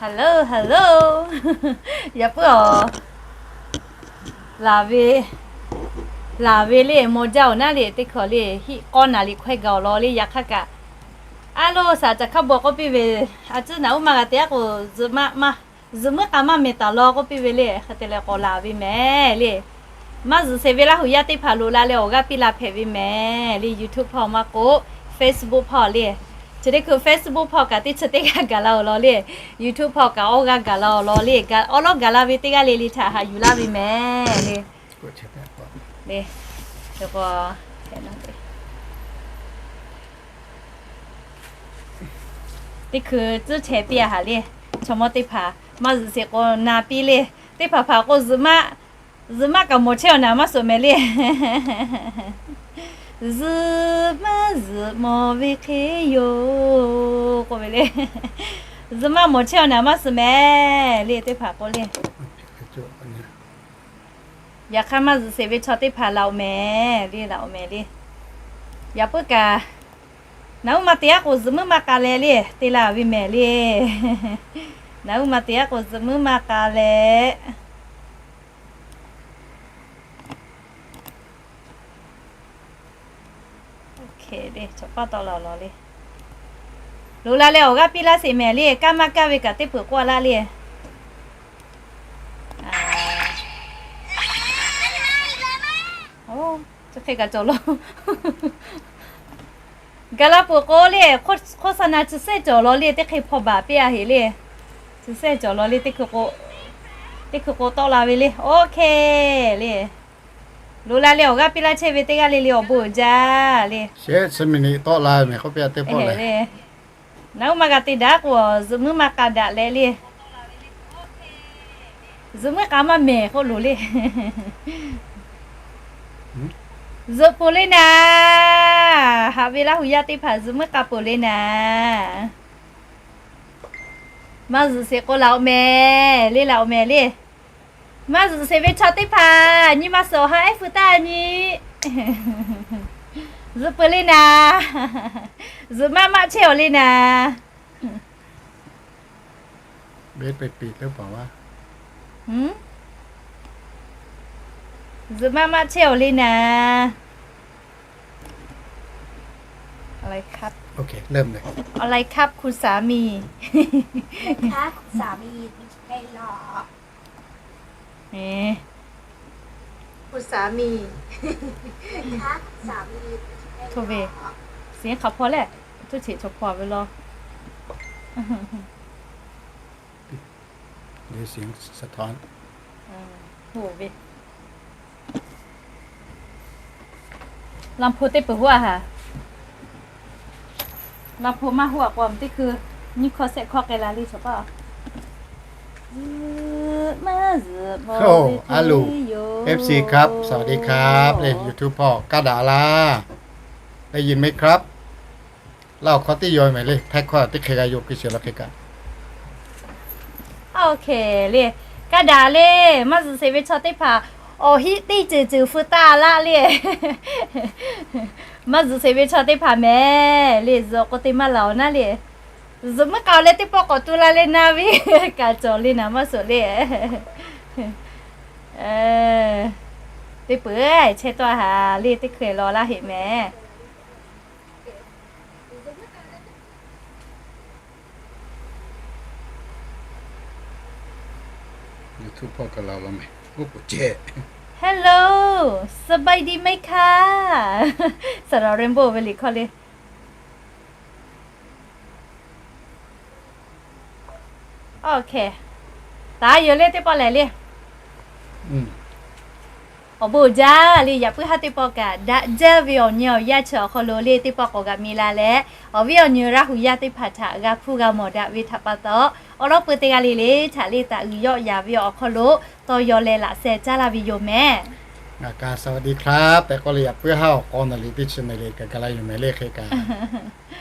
Hello, hello. Yaꞈ puiˉ awˬ, laˬ ve, laˬ ve le, maw jaˇ awˬ naˉ le, teˇ hkawꞈ le, hiˆ k'awˇ naˍ liˍ hkawehˇ gaˬ awˬ lawn le, yaꞈ hk'aˇ kaꞈ, a loˇ, saˍ caˬ hk'aˇ bawˬ k'oˆ piˇ ve, a tcuhˉ naˍ uˉ maˇ g'a te aˉ k'o, zuhꞈ meuˆ k'aˍ maˇ mehˬ taˍ law k'oˆ piˇ ve le, hk'e te leh k'awꞈ laˬ ve mehˍ le. Maˇ zuhꞈ sheˍ ve Laˇ huˍ yaˇ teˇ hpaˍ loꞈ la leh awˬ g'aˇ piˇ la hpehꞈ ve mehˍ le, YouTube hpawˇ maˇ k'oˆ, Facebook hpawˇ le. Chi teˇ hkui Facebook hpawˇ kaꞈ teˇ chi teˇ g'aˇ gaˬ la awˬ lawn le. YouTube hpawˇ kaꞈ awˇ g'aˇ gaˬ la awˬ lawn le. Awˉ lawˉ gaˬ la ve teˇ g'aˇ le le htaꞈ haꞈ yuˬ laˇ ve mehˍ le. Teˇ hkui tcuhˉ chehˇ piˇ a haˍ le. Chaw mawˇ teˇ hpaˍ maˇ zuhꞈ sheˍ k'o na piˇ le. Teˇ hpaˍ hpaˍ k'o zuhꞈ maˆ, zuhꞈ maˆ kaꞈ mawˬ chehˇ awˬ naˍ maˇ suhˍ mehˍ le. Zuhꞈ maˆ zuhꞈ mawˬ ve hk'e yoˬ k'oˆ ve le. Zuhꞈ maˆ mawˬ chehˇ awˬ naˍ maˇ suhˍ mehˍ le, teˇ hpaˍ k'o le. Yaꞈ hk'aˇ maˇ zuhꞈ sheˍ ve chaw teˇ hpaˍ laˬ awˬ mehˍ le, laˬ awˬ mehˍ le. Yaꞈ puiˉ kaꞈ, naˍ uˉ ma te aˉ k'o zuhꞈ meuˆ maˇ k'a leh le, te la ve mehˍ le. Naˍ uˉ ma te aˉ k'o zuhꞈ meuˆ maˇ k'a leh. Chaw paˇ tawˆ la awˬ lawn le. Loꞈ la leh awˬ g'aˇ piˇ laˇ sheˍ mehˍ le, kaˇ maˇ kaˇ ve kaꞈ teˇ peuˬ k'oˆ laˇ le. Chi hk'e kaꞈ cawˬ law. Gaˬ la peuˬ k'o le, โฆษณา chi sehˉ cawˬ law le, teˇ hk'e hpaw baˬ piˇ a heˍ le. Chi sehˉ cawˬ law le, teˇ hkui k'o tawˆ la ve le. OK le. Loꞈ la leh awˬ g'aˇ piˇ laˇ chehˇ ve teˇ g'aˇ le le awˬ bon uiˍ jaˇ le. Sheh chi mi ni tawˆ la mehˍ k'oˆ piˇ a teˇ pawˆ le. Naˍ uˉ ma g'a te daꞈ k'o, zuhꞈ meuˆ maˇ k'a daꞈ leh le. Zuhꞈ meuˆ k'a maˇ mehˍ k'oˆ loˬ le. Zuhꞈ peuˬ le naˍ. Haꞈ ve Laˇ huˍ yaˇ teˇ hpaˍ zuhꞈ meuˆ k'a peuˬ le naˍ. Maˇ zuhꞈ sheˍ k'o laˬ awˬ mehˍ le, laˬ awˬ mehˍ le. Maˇ zuhꞈ sheˍ ve chaw teˇ hpaˍ nyi ma suhˍ awˬ ha ehˉ feu taˇ nyi. Zuhꞈ peuˬ le naˍ. Zuhꞈ maˆ maˆ chehˇ awˬ le naˍ. Zuhꞈ maˆ maˆ chehˇ awˬ le naˍ. อะไรครับ คุณสามี คุณสามี โทรไป เสียงเขาพอแล้ว โทรเฉยๆ พอไปรอ เดี๋ยวเสียงสะท้อน โหเว้ย ลำโพงเต็มไปหัวค่ะ ลำโพงมาหัวความที่คือ นี่คอเซ็ตคอแกลลารีใช่ปะ โอ้ อาลู เอฟซี ครับ สวัสดีครับ เล่น YouTube พ่อ กาดาลา ได้ยินไหมครับ เล่าข้อที่ย้อยใหม่เลย แท็กข้อที่ใครกาโยกกี่เสียงแล้วใครกะ โอเค le, kaˇ daꞈ le, maˇ zuhꞈ sheˍ ve chaw teˇ hpaˍ, awˬ hiˆ teˇ ceuˬ ceuˬ feu taˇ laˇ le. Maˇ zuhꞈ sheˍ ve chaw teˇ hpaˍ mehˍ le, zuhꞈ k'o te maˇ laˬ awˬ naˉ le. Zuhꞈ meuˆ k'a leh teˇ pawˆ k'awꞈ tu la leh na ve, kaꞈ cawˬ le naˍ maˇ suhˍ le. Teˇ peuˬ chehˇ tawˆ haˍ le, teˇ hkui law laˇ heˆ mehˍ. Hello, สบายดีไหมคะ สำหรับ Rainbow Valley ข้อเลย โอเค taˍ yoˬ le teˇ pawˆ lehˬ le. Awˬ bon uiˍ jaˇ le, yaꞈ puiˉ haˉ teˇ pawˆ kaꞈ daꞈ jaˇ ve awˬ nyi awˬ yanˇ chi awˬ hk'aw lo le teˇ pawˆ k'awꞈ g'a mi la leh, awˬ viˉ awˬ nyi Laˇ huˍ yaˇ teˇ hpaˍ htaꞈ g'a hpuˇ g'a mawˬ daꞈ ve htaꞈ pa taw, awˉ lawˉ peu teˇ g'aˇ le le htaꞈ le taꞈ g'uiˬ yawˆ yaˍ ve awˬ hk'aw lo tawˇ yaw leh laꞈ sheh caˉ laˇ ve yoˬ mehˍ. Ngaˬ kaꞈ สวัสดีครับ tehꞈ k'oˆ leh yaꞈ puiˉ haˉ awˬ k'aw naˍ liˍ teˇ chi naˍ liˍ kaꞈ gaˬ la yoˬ mehˍ le hk'e kaꞈ.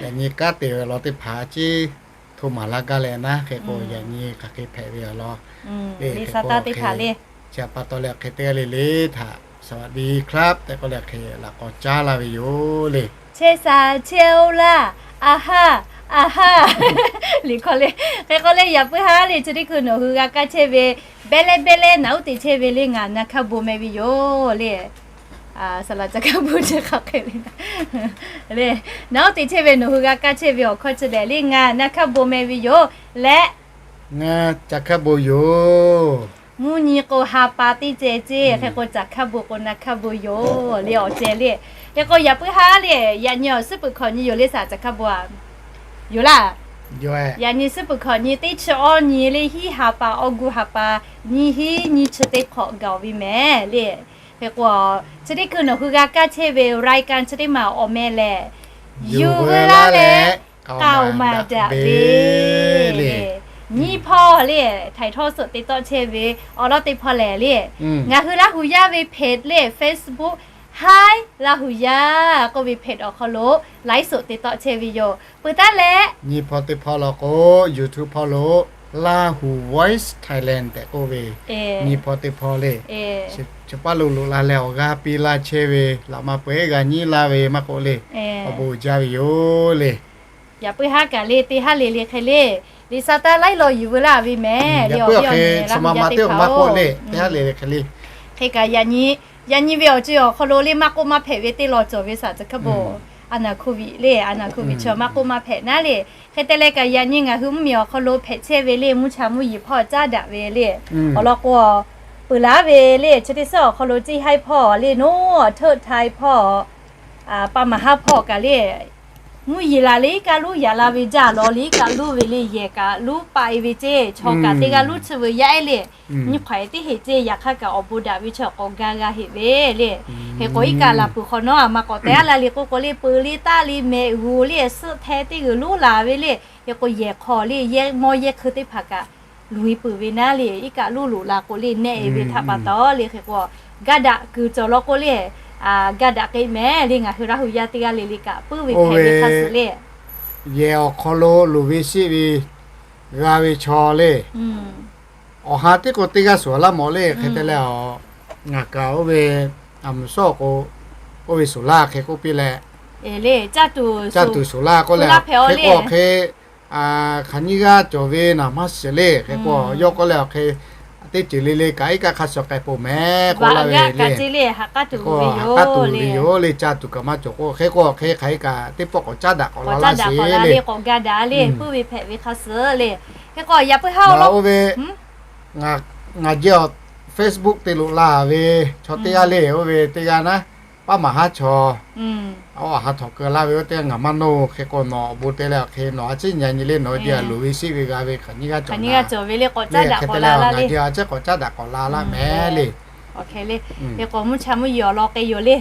Yaꞈ nyi kanˉ te ve law teˇ hpaˍ ciˉ hto maˍ laˇ gaˇ leh naˉ hk'e k'o, yaꞈ nyi hk'aˬ hk'e hpehꞈ ve awˬ lawn le hk'e k'o, chi pa taw leh hk'e teˇ g'aˇ le le htaꞈ สวัสดีครับ tehꞈ k'oˆ leh hk'e laꞈ k'aw caˉ laˇ ve yoˬ le. Chehˇ sha chehˇ-oˆ laˇ, a haˉ Aˬ haˉ, liꞈ hk'aw le, hk'e k'o le, yaꞈ puiˉ haˉ le, chi teˇ hkui nawˬ hui g'a kaˇ chehˇ ve, beh leh beh leh naꞈ uˉ te chehˇ ve le, ngaˬ na hkaˇ bon meh ve yoˬ le. Saˍ laꞈ ca hkaˇ bon chi hk'aˬ hk'e le, le, naꞈ uˉ te chehˇ ve nawˬ hui g'a kaˇ chehˇ ve awˬ hkawˇ chi lehˬ le, ngaˬ na hkaˇ bon meh ve yoˬ leh, ngaˬ ca hkaˇ bon yoˬ. Mvuhˇ nyi k'o ha pa teˇ ceh ceˇ, hk'e k'o ca hkaˇ bon k'o na hkaˇ bon yoˬ le, awˬ ceh le. Hk'e k'o yaꞈ puiˉ haˉ le, yaꞈ nyi awˬ suhˉ peuˬ hkawꞈ nyi yoˬ le, saˍ ca hkaˇ bon a yoˬ laˇ. Yaꞈ nyi suhˉ peuˬ hkawꞈ nyi teˇ chi awˇ nyi le, hiˉ ha pa, awˬ gu ha pa, nyiˇ hinˉ nyiˇ chi teˇ hk'awꞈ gaˬ ve mehˍ le. Hk'e k'o, chi teˇ hkui nawˬ hui g'a kaˇ chehˇ ve รายการ chi teˇ maˬ awˬ meh lehˬ, yuˬ veu laˇ leh k'aoˍ maˍ daꞈ ve le. Nyiˇ hpawˇ le, htaiˍ htawˇ suhˍ te tawˆ chehˇ ve awˬ lawn teˇ hpawˇ lehˬ le, ngaˬ hui Laˇ huˍ yaˇ ve เพจ le, Facebook, Hi Laˇ huˍ yaˇ k'oˆ ve เพจ awˬ hk'aw lo ไลฟ์สด te tawˆ chehˇ ve yoˬ. Peuˬ taˉ leh, nyiˇ hpawˇ teˇ hpawˇ law k'o, YouTube hpawˇ lo Lahu Voice Thailand tehꞈ k'oˆ ve, nyiˇ hpawˇ teˇ hpawˇ le, chi paˇ lo loꞈ la leh awˬ g'aˇ piˇ laˇ chehˇ ve, laꞈ ma peu eˉ g'a nyi laˇ ve maˇ k'oˆ le, awˬ bon uiˍ jaˇ ve yoˬ le. Yaꞈ puiˉ haˉ kaꞈ le, teˇ haˉ le le hk'e le, liꞈ sa taˇ laiˉ law yuˬ veu laˇ ve mehˍ le, awˬ viˉ awˬ nyi Laˇ huˍ yaˇ teˇ hpaˍ-oˬ, teˇ haˉ le le hk'e le. Hk'e kaꞈ yaꞈ nyi ve awˬ co awˬ hk'aw lo le maˇ k'oˆ maˇ hpehꞈ ve teˇ law cawˬ ve saˍ ca hkaˇ bon, a naˍ โควิด le, a naˍ โควิด chi maˇ k'oˆ maˇ hpehꞈ naˉ le. Hk'e te leh kaꞈ yaꞈ nyi ngaˬ hui mvuhˇmiˬ awˬ hk'aw lo hpehꞈ chehˇ ve le, mvuhˇ cha mvuhˇ yeˬ hpawˇ caˉ daꞈ ve le, awˬ lawn k'o, peuˬ laˇ ve le, chi teˇ suhˉ awˬ hk'aw lo ceˇ haiˉ hpawˇ le, nawˬ hteuˆ htaiˍ hpawˇ, pa maˍ haˉ hpawˇ kaꞈ le, mvuhˇ yeˬ laˬ le iˉ kaˆ luˉ yaꞈ la ve jaˇ lawˬ le, iˉ kaˆ luˉ ve le, yehˬ kaꞈ luˉ paˆ e ve ceˇ, chaw kaꞈ teˇ g'aˇ luˉ tsuhˇ veu yaˇ eˉ le, nyiˇ hk'awꞈ e teˇ heˍ ceˇ, yaꞈ hk'aˇ kaꞈ awˬ bon daꞈ ve chi awˬ k'awꞈ ga g'a heꞈ ve le. Hk'e k'o iˉ kaˆ laˬ peuˬ hk'awꞈ nawˉ a ma k'awꞈ te aˉ la le k'oˆ k'o le, peuˬ le taˆ le mehˍ g'uˬ le, suhˆ hteh teˇ g'uˬ luˉ laˬ ve le. Hk'e k'o yehˬ hk'aw le, yehˇ mawˇ yehˇ hkui teˇ hpaˍ kaꞈ luˬ e peuˬ ve naˉ le, iˉ kaˆ luˉ loꞈ la k'o le nehˆ e ve htaꞈ pa taw le. Hk'e k'o, ga daꞈ kuiˬ cawˬ law k'o le, ga daꞈ k'e mehˍ le, ngaˬ hui Laˇ huˍ yaˇ teˇ g'aˇ le le kaꞈ puiˉ ve hpehꞈ ve hk'a shuˍ le. Yehˬ awˬ hk'aw lo luˬ ve sheˆ ve g'a ve chaw le, awˬ ha teˇ k'o teˇ g'aˇ shuˍ laˇ mawˬ le. Hk'e te leh, ngaˬ kaꞈ oˇ ve, a mvuhˬ shawˉ k'o, oˇ ve shuˍ laˇ hk'e k'oˆ piˇ leh, caˇ tuˬ shuˍ laˇ k'oˆ leh, hk'e k'o hk'e, hk'aˬ nyiˇ g'aˇ cawˬ ve naˬ maˇ shiˍ le. Hk'e k'o yawˇ k'oˆ leh awˬ hk'e, teˇ ceuˬ le le kaꞈ iˉ kaˆ hk'a shuˍ k'ai peuˬ mehˍ k'oˆ laˇ ve le. Hk'e k'o ha k'aˉ tuˬ ve yoˬ le, caˇ tuˬ kaꞈ maˇ cawˬ k'o, hk'e k'o hk'e hk'aˬ hk'e kaꞈ teˇ pawˆ k'awꞈ caˉ daꞈ k'awꞈ la laˇ sheˍ le. K'awꞈ ga daꞈ le, puiˉ ve hpehꞈ ve hk'a shuˍ le. Hk'e k'o yaꞈ puiˉ ha oˇ ve, ngaˬ jehˬ Facebook te loꞈ la ve chaw teˇ g'aˇ le, oˇ ve teˇ g'aˇ naˉ, paˇ maˍ haˉ chaw, a ha htawnˍ keu laˇ ve oˇ teˇ g'aˇ ngaˬ maˇ nawˇ. Hk'e k'o nawˬ awˬ bon te leh awˬ hk'e nawˬ a ciˉ nyi nyi le, nawˬ jehˬ loˍ ve sheˆ ve g'a ve hk'aˬ nyiˇ g'aˇ cawˬ ve le, k'awꞈ caˉ daꞈ k'awꞈ la laˇ le. Ngaˬ jehˬ a ciˉ k'awꞈ caˉ daꞈ k'awꞈ la laˇ mehˍ le. Hk'e k'o mvuhˇ cha mvuhˇ yeˬ awˬ lawn k'e yoˬ le.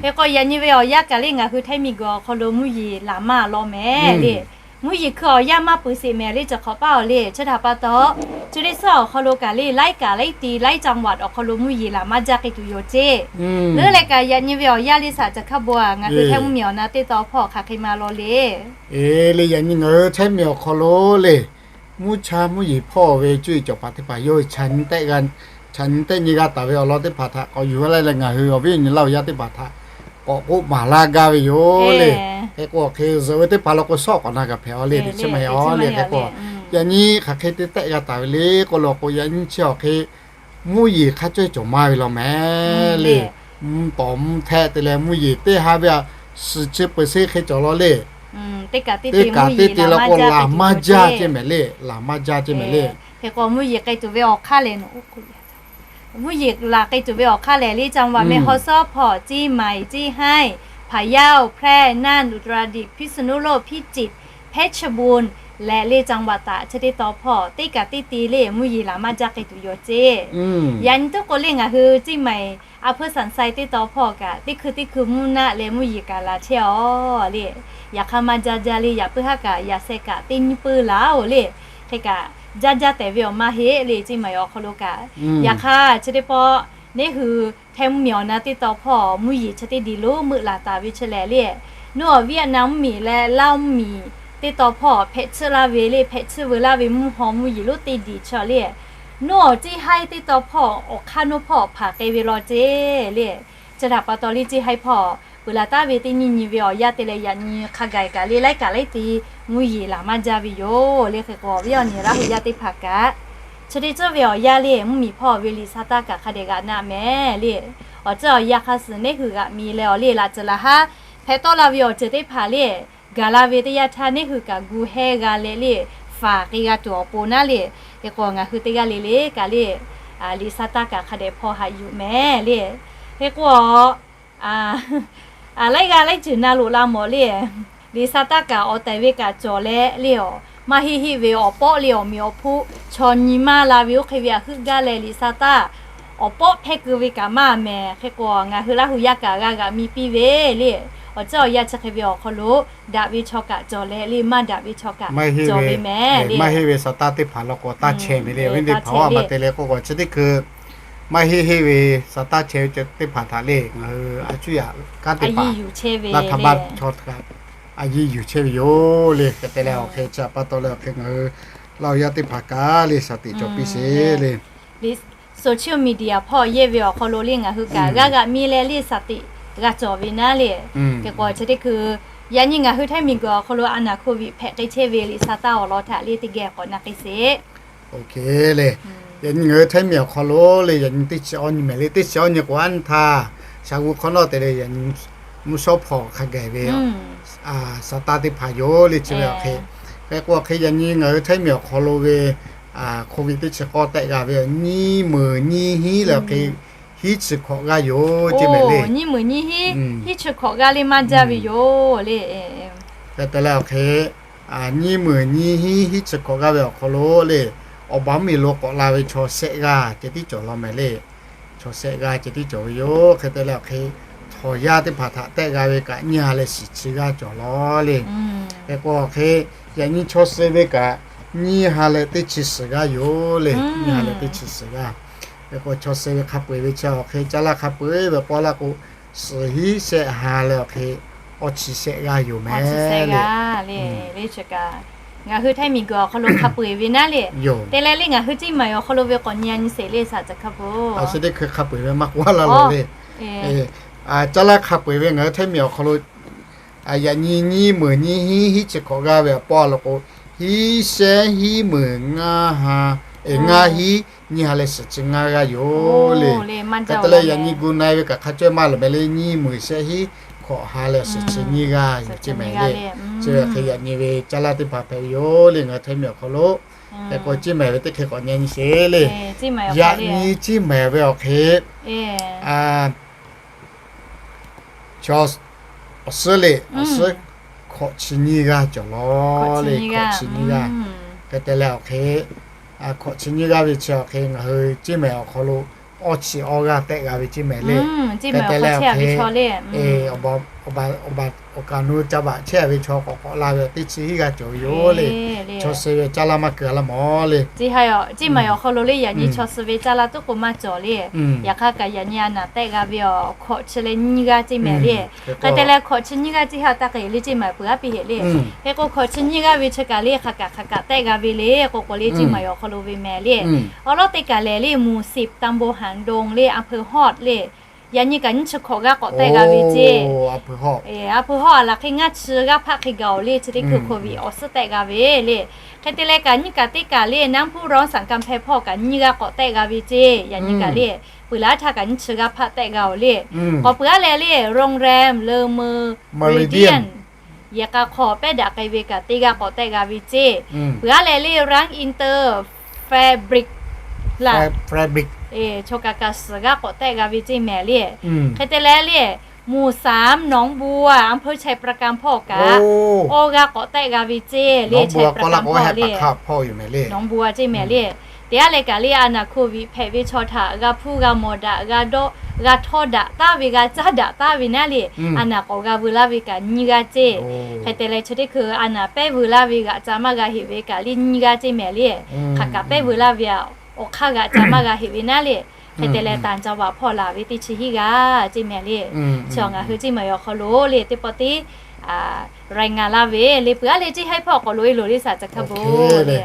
Hk'e k'o yaꞈ nyi ve awˬ yanˇ kaꞈ le ngaˬ hui Htaiˇ miˬguiˬ awˬ hk'aw lo mvuhˇ yeˬ laˬ maˇ law mehˍ le. Mvuhˇ yeˬ hkui awˬ yanˇ maˇ peuˬ sheˍ mehˍ le, chi hk'awꞈ paˇ awˬ le. Chi htaꞈ pa taw, chi teˇ suhˉ awˬ hk'aw lo kaꞈ le, laiˉ kaꞈ laiˉ ti laiˉ จังหวัด awˬ hk'aw lo mvuhˇ yeˬ laˬ maˇ jaˇ k'e tuˬ yoˬ ceˇ. Leuˉ leh kaꞈ yaꞈ nyi ve awˬ yanˇ le saˍ ca hkaˇ bon a, ngaˬ hui Htaiˇ mvuhˇmiˬ awˬ na teˇ taw hpawˇ hk'aˬ hk'e ma law le. E le, yaꞈ nyi ngaˬ hui Htaiˇ miˬ awˬ hk'aw lo le, mvuhˇ cha mvuhˇ yeˬ hpawˇ ve cuˇ yiˍ cawˬ paˍ teˇ hpaˍ yawˇ hui chaꞈ nyi tehˆ nyi g'a taˍ ve awˬ lawn teˇ hpaˍ htaꞈ k'awꞈ yuˬ laˇ leh ngaˬ hui awˬ viˉ awˬ nyi Laˇ huˍ yaˇ teˇ hpaˍ htaꞈ k'awꞈ k'oˆ maˍ laˇ gaˇ ve yoˬ le. Hk'e k'o hk'e zuhꞈ ve teˇ hpaˍ law k'o shawˉ k'awꞈ na kaꞈ hpehꞈ a le, teꞈ chiˇ maˇ heˆ a le. Hk'e k'o yaꞈ nyi hk'aˬ hk'e te tehˆ g'a taˍ ve le k'oˆ law k'o, yaꞈ nyi chi awˬ hk'e mvuhˇ yeˬ hk'a cawˇ cawˬ maˇ ve law mehˍ le. Mvuhˇ tawˍ mvuhˇ htehˆ te leh mvuhˇ yeˬ teˇ ha ve a, suhˍ chi peuˬ sheˆ hk'e cawˬ law le. Teˇ kaꞈ teˇ te law k'o laˬ maˇ jaˇ ceˇ mehˍ le, laˬ maˇ jaˇ ceˇ mehˍ le. Hk'e k'o mvuhˇ yeˬ k'ai tuˬ ve awˬ hk'aˇ lehˬ, mvuhˇ yeˬ laˬ k'ai tuˬ ve awˬ hk'aˇ lehˬ le, จังหวัดแม่ฮ่องสอน hpawˇ, เชียงใหม่ เชียงราย, พะเยา แพร่ น่าน อุตรดิตถ์ พิษณุโลก พิจิตร เพชรบูรณ์ leh le จังหวัด taꞈ chi teˇ taw hpawˇ teˇ kaꞈ teˇ te le mvuhˇ yeˬ laˬ maˇ jaˇ k'ai tuˬ yoˬ ceˇ. Yaꞈ nyi teˇ k'o le ngaˬ hui เชียงใหม่ a hpeuˇ สันทราย teˇ taw hpawˇ kaꞈ teˇ hkui teˇ hkui mvuhˇ naˆ leh mvuhˇ yeˬ kaꞈ laˬ chehˇ a le. Yaꞈ hk'aˇ maˇ jaˇ jaˇ le, yaꞈ puiˉ haˉ kaꞈ yaꞈ sheh kaꞈ teˇ nyiˇ puiˉ laˬ oˬ le. Hk'e kaꞈ jaˇ jaˇ tehꞈ ve awˬ maˇ heˆ le, เชียงใหม่ awˬ hk'aw lo kaꞈ. Yaꞈ hk'aˇ chi teˇ pawˆ neˇ hui Htaiˇ mvuhˇmiˬ awˬ na teˇ taw hpawˇ mvuhˇ yeˬ chi teˇ diˬ lonˉ meuˆ laˬ taˍ ve chi lehˬ le, nawˬ awˬ Vietnam mvuhˇmiˬ leh Laˇ mvuhˇmiˬ teˇ taw hpawˇ hpehꞈ tsuhˇ laˇ ve le, hpehꞈ tsuhˇ veu laˇ ve mvuhˇ haw mvuhˇ yeˬ lonˉ teˇ diˬ chi le, nawˬ awˬ เชียงราย teˇ taw hpawˇ awˬ hk'aˇ nawˉ hpawˇ hpanˍ k'ai ve law ceˇ le. Chi htaꞈ pa taw le เชียงราย hpawˇ peuˬ laˬ taˍ ve teˇ nyi nyi ve awˬ yanˇ te leh yaꞈ nyi hk'a gaˬ kaꞈ le laiˉ kaꞈ laiˉ te mvuhˇ yeˬ laˬ maˇ jaˇ ve yoˬ le. Hk'e k'o, awˬ viˉ awˬ nyi Laˇ hu yaˇ teˇ hpaˍ kaꞈ chi teˇ ceuˬ ve awˬ yanˇ le mvuhˇmiˬ hpawˇ ve liꞈ sa taˇ kaꞈ hk'a dehꞈ g'aꞈ naˆ mehˍ le. Awˬ ceuˬ awˬ yanˇ hk'a suhˍ neˇ hui g'aꞈ mi leh awˬ le laꞈ ceuˬ laˬ haˉ hpehꞈ tawˆ la ve awˬ ceuˬ teˇ hpaˍ le gaˬ la ve teˇ yanˇ htaˇ neˇ hui kaꞈ gu hehˇ g'a leh le, faˍ k'ai g'a tuˬ awˬ pon naˉ le. Hk'e k'o, ngaˬ hui teˇ g'aˇ le le kaꞈ le, liꞈ sa taˇ kaꞈ hk'a dehꞈ hpaw haꞈ yuˬ mehˍ le. Hk'e k'o, laiˉ g'aˇ laiˉ ceuˬ na loꞈ la mawˬ le. Liꞈ sa taˇ kaꞈ awˬ tehˬ ve kaꞈ cawˬ leh le, awˬ maˇ heˆ heˆ ve awˬ pawˆ le awˬ meꞈ awˬ hpoˆ chaw nyi maˇ la ve oˇ hk'e ve htaꞈ heuˆ gaˇ leh liꞈ sa taˇ awˬ pawˆ hpehˇ keu ve kaꞈ maˇ mehˍ. Hk'e k'o, ngaˬ hui Laˇ hu yaˇ kaꞈ g'a g'aꞈ mi piˇ ve le, awˬ ceuˬ awˬ yanˇ chi hk'e ve awˬ hk'aw lo daꞈ ve chaw kaꞈ cawˬ leh le, maˇ daꞈ ve chaw kaꞈ cawˬ ve mehˍ le. Maˇ heˆ ve sa taˇ teˇ hpaˍ law k'o taˇ chehˇ ve le. Awˬ viˉ teˇ hpaˍ-oˬ, a ma te leh k'oˆ k'o chi teˇ hkui maˇ heˆ heˆ ve sa taˇ chehˇ ve teˇ hpaˍ htaꞈ le ngaˬ hui a cuˇ yaꞈ kanˉ teˇ hpaˍ, laˇ htaꞈ baˆ chaw htaꞈ a yiˇ yuˬ chehˇ ve yoˬ le. Hk'e te leh awˬ hk'e chi htaꞈ pa taw leh awˬ hk'e ngaˬ hui Laˇ hu yaˇ teˇ hpaˍ kaꞈ le shaˍ tiꞈ cawˬ piˇ sheˍ le. Social media hpawˇ yehˇ ve awˬ hk'aw lo le ngaˬ hui kaꞈ g'a g'aꞈ mi leh le shaˍ tiꞈ g'a cawˬ ve naˉ le. Hk'e k'o chi teˇ hkui yaꞈ nyi ngaˬ hui Htaiˇ miˬguiˬ awˬ hk'aw lo a naˍ hko viꞈ hpehꞈ k'ai chehˇ ve liꞈ sa taˇ awˬ lawn htaꞈ le teˇ geh k'awꞈ na k'ai sheˍ. Oˇ hk'e le, yaꞈ nyi ngaˬ hui Htaiˇ miˬ awˬ hk'aw lo le yaꞈ nyi teˇ chi awˇ nyi mehˍ le. Teˇ chi awˇ nyi k'o a nyi htaˇ shaˍ g'u hk'awꞈ nawˉ te leh yaꞈ nyi mvuhˇ shawˉ hpawnˬ hk'a gaˬ ve sa taˇ teˇ hpaˍ yoˬ le. Chi ve awˬ hk'e, hk'e k'o awˬ hk'e yaꞈ nyi ngaˬ hui Htaiˇ miˬ awˬ hk'aw lo ve hk'o ve teˇ chi k'awˇ tehˆ g'a ve nyiˇ meunˍ nyiˇ hinˉ leh awˬ hk'e hiˉ chi hkawꞈ g'aˇ yoˬ ceˇ mehˍ le. Nyiˇ meunˍ nyiˇ hinˉ hiˉ chi hkawꞈ g'aˇ le maˇ jaˇ ve yoˬ le. Hk'e te leh awˬ hk'e nyiˇ meunˍ nyiˇ hinˉ hiˉ chi hkawꞈ g'aˇ ve awˬ hk'aw lo le, awˬ baˬ mvuhˇmiˬ lo k'awꞈ la ve chaw shehˆ g'aˇ ceh tiˉ cawˬ law mehˍ le. Chaw shehˆ g'aˇ ceh tiˉ cawˬ ve yoˬ. Hk'e te leh awˬ hk'e htawnˍ yaˇ teˇ hpaˍ htaꞈ tehˆ g'a ve kaꞈ nyiˇ ha leh shiˍ chi g'aˇ cawˬ law le. Hk'e k'o awˬ hk'e yaꞈ nyi chaw suh ve kaꞈ nyiˇ ha leh teˇ chi shiˍ g'aˇ yoˬ le. Nyiˇ ha leh teˇ chi shiˍ g'aˇ. Hk'e k'o chaw suh ve hk'a peu-eˬ ve chi awˬ hk'e caˇ laˇ hk'a peu-eˬ ve k'awꞈ laˇ k'o, suhˍ hiˉ shehˆ ha leh awˬ hk'e awˇ chi shehˆ g'aˇ yoˬ mehˍ le. Ngaˬ hui Htaiˇ miˬguiˬ awˬ hk'aw lo hk'a peu-eˬ ve naˉ le. Te leh le ngaˬ hui Ciˇ Maiˍ awˬ hk'aw lo ve k'awꞈ nyi a nyi sheˍ le shaˍ caˬ hk'a peuˬ. Chi teˇ hkui hk'a peu-eˬ ve maˇ k'oˆ laˇ law le. Caˇ laˇ hk'a peu-eˬ ve ngaˬ hui Htaiˇ miˬ awˬ hk'aw lo yaꞈ nyi nyiˇ meunˍ nyiˇ hinˉ hiˉ chi hkawꞈ g'aˇ ve awˬ pawˆ a law k'o, hiˉ shehˆ hiˉ meunˍ ngaˇ ha, ngaˇ hinˉ nyiˇ ha leh shiˍ chi ngaˇ g'aˇ yoˬ le. Hk'e te leh yaꞈ nyi gu na-e ve kaꞈ hk'a cawehˇ maˇ lawˬ mehˍ le. Nyiˇ meunˍ shehˆ hiˉ hkawꞈ ha leh shiˍ chi nyiˇ g'aˇ yoˬ ceˇ mehˍ le. Chi ve hk'e yaꞈ nyi ve caˇ laˇ teˇ hpaˍ hpehꞈ ve yoˬ le. Ngaˬ hui Htaiˇ miˬ awˬ hk'aw lo hk'e k'o Ciˇ Maiˍ ve teˇ hk'e k'awꞈ nyi a nyi sheˍ le. Yaꞈ nyi Ciˇ Maiˍ ve awˬ hk'e chaw awˬ suhˉ le, awˬ suhˉ hkawꞈ chi nyiˇ g'aˇ cawˬ law le. Hkawꞈ chi nyiˇ g'aˇ. Hk'e te leh awˬ hk'e hkawꞈ chi nyiˇ g'aˇ ve chi awˬ hk'e ngaˬ hui Ciˇ Maiˍ awˬ hk'aw lo awˇ chi awˇ g'aˇ tehˆ g'a ve ceˇ mehˍ le. Hk'e te leh awˬ hk'e awˬ baˬ awˬ kaˍ nu ca baꞈ chehˇ ve chaw k'awꞈ k'awꞈ la ve teˇ chi hiˉ g'aˇ cawˬ ve yoˬ le. Chaw suh ve caˇ laˇ maˇ keu a laˇ mawˬ le. Ciˇ Maiˍ awˬ hk'aw lo le yaꞈ nyi chaw suh ve caˇ laˇ tuˉ k'o maˇ cawˬ le. Yaꞈ hk'aˇ kaꞈ yaꞈ nyi a naˍ tehˆ g'a ve awˬ hkawꞈ chi leh nyiˇ g'aˇ ceˇ mehˍ le. Hk'e te leh hkawꞈ chi nyiˇ g'aˇ ceˇ ha taˇ k'e le Ciˇ Maiˍ peuˬ aˉ piˇ heˆ le. Hk'e k'o hkawꞈ chi nyiˇ g'aˇ ve chi kaꞈ le hk'aˬ kaꞈ hk'aˬ kaꞈ tehˆ g'a ve le k'o k'o le Ciˇ Maiˍ awˬ hk'aw lo ve mehˍ le. Awˬ lawn teˇ kaˬ lehˬ le mvuhˬ สิบตำบลหางดง le อำเภอฮอด le. Yaꞈ nyi kaꞈ nyiˇ chi hkawꞈ g'aˇ k'awꞈ tehˆ g'a ve ceˇ. A pu hawˉ a laˬ hk'e ngaˇ chi g'aˇ hpaˆ hk'e gaˬ-oˬ le chi teˇ hkui hk'oˆ viꞈ awˬ suhˉ tehˆ g'a ve le. Hk'e te leh kaꞈ nyiˇ kaꞈ teˇ kaˬ le น้ำพุร้อน สังกำแพง hpawˇ kaꞈ nyiˇ g'aˇ k'awꞈ tehˆ g'a ve ceˇ. Yaꞈ nyi kaꞈ le peuˬ laˇ htaˇ kaꞈ nyiˇ chi g'aˇ hpaˆ tehˆ g'a-oˬ le. K'awꞈ peuˬ aˉ leh le โรงแรมเลอเมอริเดียน yehˬ k'a hk'aw pehˉ daꞈ k'ai ve kaꞈ teˇ g'aˇ k'awꞈ tehˆ g'a ve ceˇ. Peuˬ aˉ leh le ร้านอินเตอร์แฟบริก laˇ chaw kaꞈ kaꞈ suhˍ g'aˇ k'awꞈ tehˆ g'a ve ceˇ mehˍ le. Hk'e te leh le หมู่สาม หนองบัว อำเภอไชยปราการ hpawˇ kaꞈ awˇ g'aˇ k'awꞈ tehˆ g'a ve ceˇ le. ไชยปราการ hpawˇ le หนองบัว ceˇ mehˍ le. Teˇ aˉ leh kaꞈ le a naˍ โควิด hpehꞈ ve chaw htaꞈ g'a hpuˇ g'a mawˬ daꞈ g'a dawˆ g'a htawˇ daꞈ taˍ ve g'a caˇ daꞈ taˍ ve naˉ le. A naˍ k'awꞈ g'a veu laˇ ve kaꞈ nyiˇ g'aˇ ceˇ. Hk'e te leh chi teˇ hkui a naˍ pehˉ veu laˇ ve g'aꞈ ca maˇ g'a heꞈ ve kaꞈ le nyiˇ g'aˇ ceˇ mehˍ le. Hk'aˬ kaꞈ pehˉ veu laˇ ve awˬ hk'aˇ g'aꞈ ca maˇ g'a heꞈ ve naˉ le. Hk'e te leh ต่างจังหวัด hpawˇ laˬ ve teˇ chi hiˉ g'aˇ ceˇ mehˍ le. Chi ngaˬ hui Ciˇ Maiˍ awˬ hk'aw lo le teˇ pawˆ teˇ รายงาน laˇ ve le peuˬ aˉ leh ceˇ haiˉ hpawˇ k'awꞈ loꞈ e loˬ le shaˍ caˬ hk'a beuˬ le.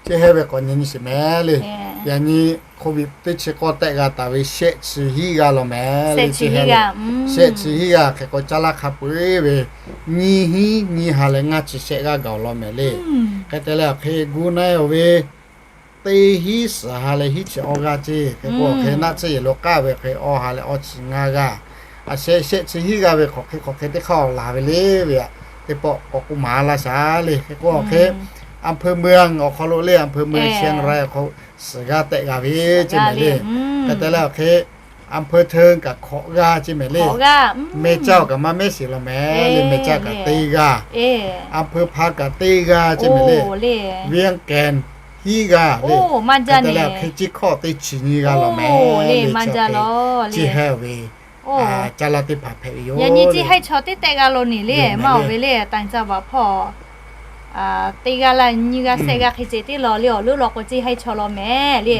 Ceˇ haiˉ ve k'awꞈ nyi nyi sheˍ mehˍ le. Yaꞈ nyi โควิด teˇ chi k'awˇ tehˆ g'a taˍ ve shehˆ chi hiˉ g'aˇ law mehˍ le. Shehˆ chi hiˉ g'aˇ hk'e k'o, caˇ laˇ hk'a peu-eˬ ve nyiˇ hiˉ nyiˇ ha leh ngaˇ chi shehˆ g'aˇ gaˬ-oˬ law mehˍ le. Hk'e te leh awˬ hk'e gu na-e-oˬ ve teˇ hiˉ suhˍ ha leh hiˉ chi awˇ g'aˇ ceˇ. Hk'e k'o awˬ hk'e naˆ tcuhˇ yehˬ lo k'aˇ ve hk'e awˇ ha leh awˇ chi ngaˇ g'aˇ, a shehˆ, shehˆ chi hiˉ g'aˇ ve hk'aˬ hk'e hk'aˬ hk'e teˇ hk'aˇ awˬ laˬ ve le ve aꞈ, teˇ pawˆ k'awꞈ k'oˆ maˍ laˇ shaˍ le. Hk'e k'o awˬ hk'e อำเภอเมือง awˬ hk'aw lo le, อำเภอเมือง Chiang Rai awˬ hk'aw suhˍ g'aˇ tehˆ g'a ve ceˇ mehˍ le. Hk'e te leh awˬ hk'e อำเภอเทิง kaꞈ hkawꞈ g'aˇ ceˇ mehˍ le. Mehˇ caˇ-oˬ kaꞈ maˇ mehˉ sheˍ law mehˍ le. Mehˇ caˇ kaꞈ teˇ g'aˇ, อำเภอพาน kaꞈ teˇ g'aˇ ceˇ mehˍ le. เวียงแก่น hiˉ g'aˇ le. Hk'e te leh awˬ hk'e Ciˇ hkawˇ teˇ chi nyiˇ g'aˇ law mehˍ le. Chi hk'e ve caˇ laˇ teˇ hpaˍ hpehꞈ ve yoˬ. Yaꞈ nyi Ciˇ haiˇ chaw teˇ tehˆ g'aˇ law neˬ le, maˇ awˬ ve le, ต่างจังหวัด hpawˇ teˇ g'aˇ laˇ nyiˇ g'aˇ shehˆ g'aˇ hk'e ceh tiˉ law le. Awˬ leuˉ law k'o Ciˇ haiˇ chaw law mehˍ le.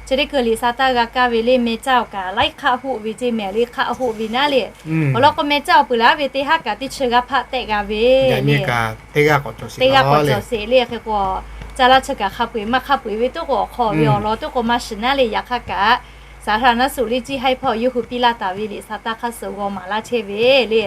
Chi teˇ hkui liꞈ sa taˇ g'a kaˇ ve le, mehˇ caˇ-oˬ kaꞈ laiˉ hk'aˆ hoˆ ve ceˇ mehˍ le, hk'aˆ hoˆ ve naˉ le. Awˬ lawn k'o mehˇ caˇ-oˬ peuˬ laˇ ve teˇ haˉ kaꞈ teˇ chi g'aˇ hpaˆ tehˆ g'a ve le. Teˇ g'aˇ k'awꞈ cawˬ sheˍ le. Hk'e k'o caˇ laˇ chi kaꞈ hk'a peu-eˬ maˇ hk'a peu-eˬ ve tuˉ k'o awˬ hk'aw ve awˬ lawn tuˉ k'o maˇ shiˍ naˉ le. Yaꞈ hk'aˇ kaꞈ สาธารณสุข le Ciˇ haiˇ hpawˇ yawˇ hui piˇ laˇ taˍ ve liꞈ sa taˇ hk'aˇ suh g'aw maˍ laˇ chehˇ ve le.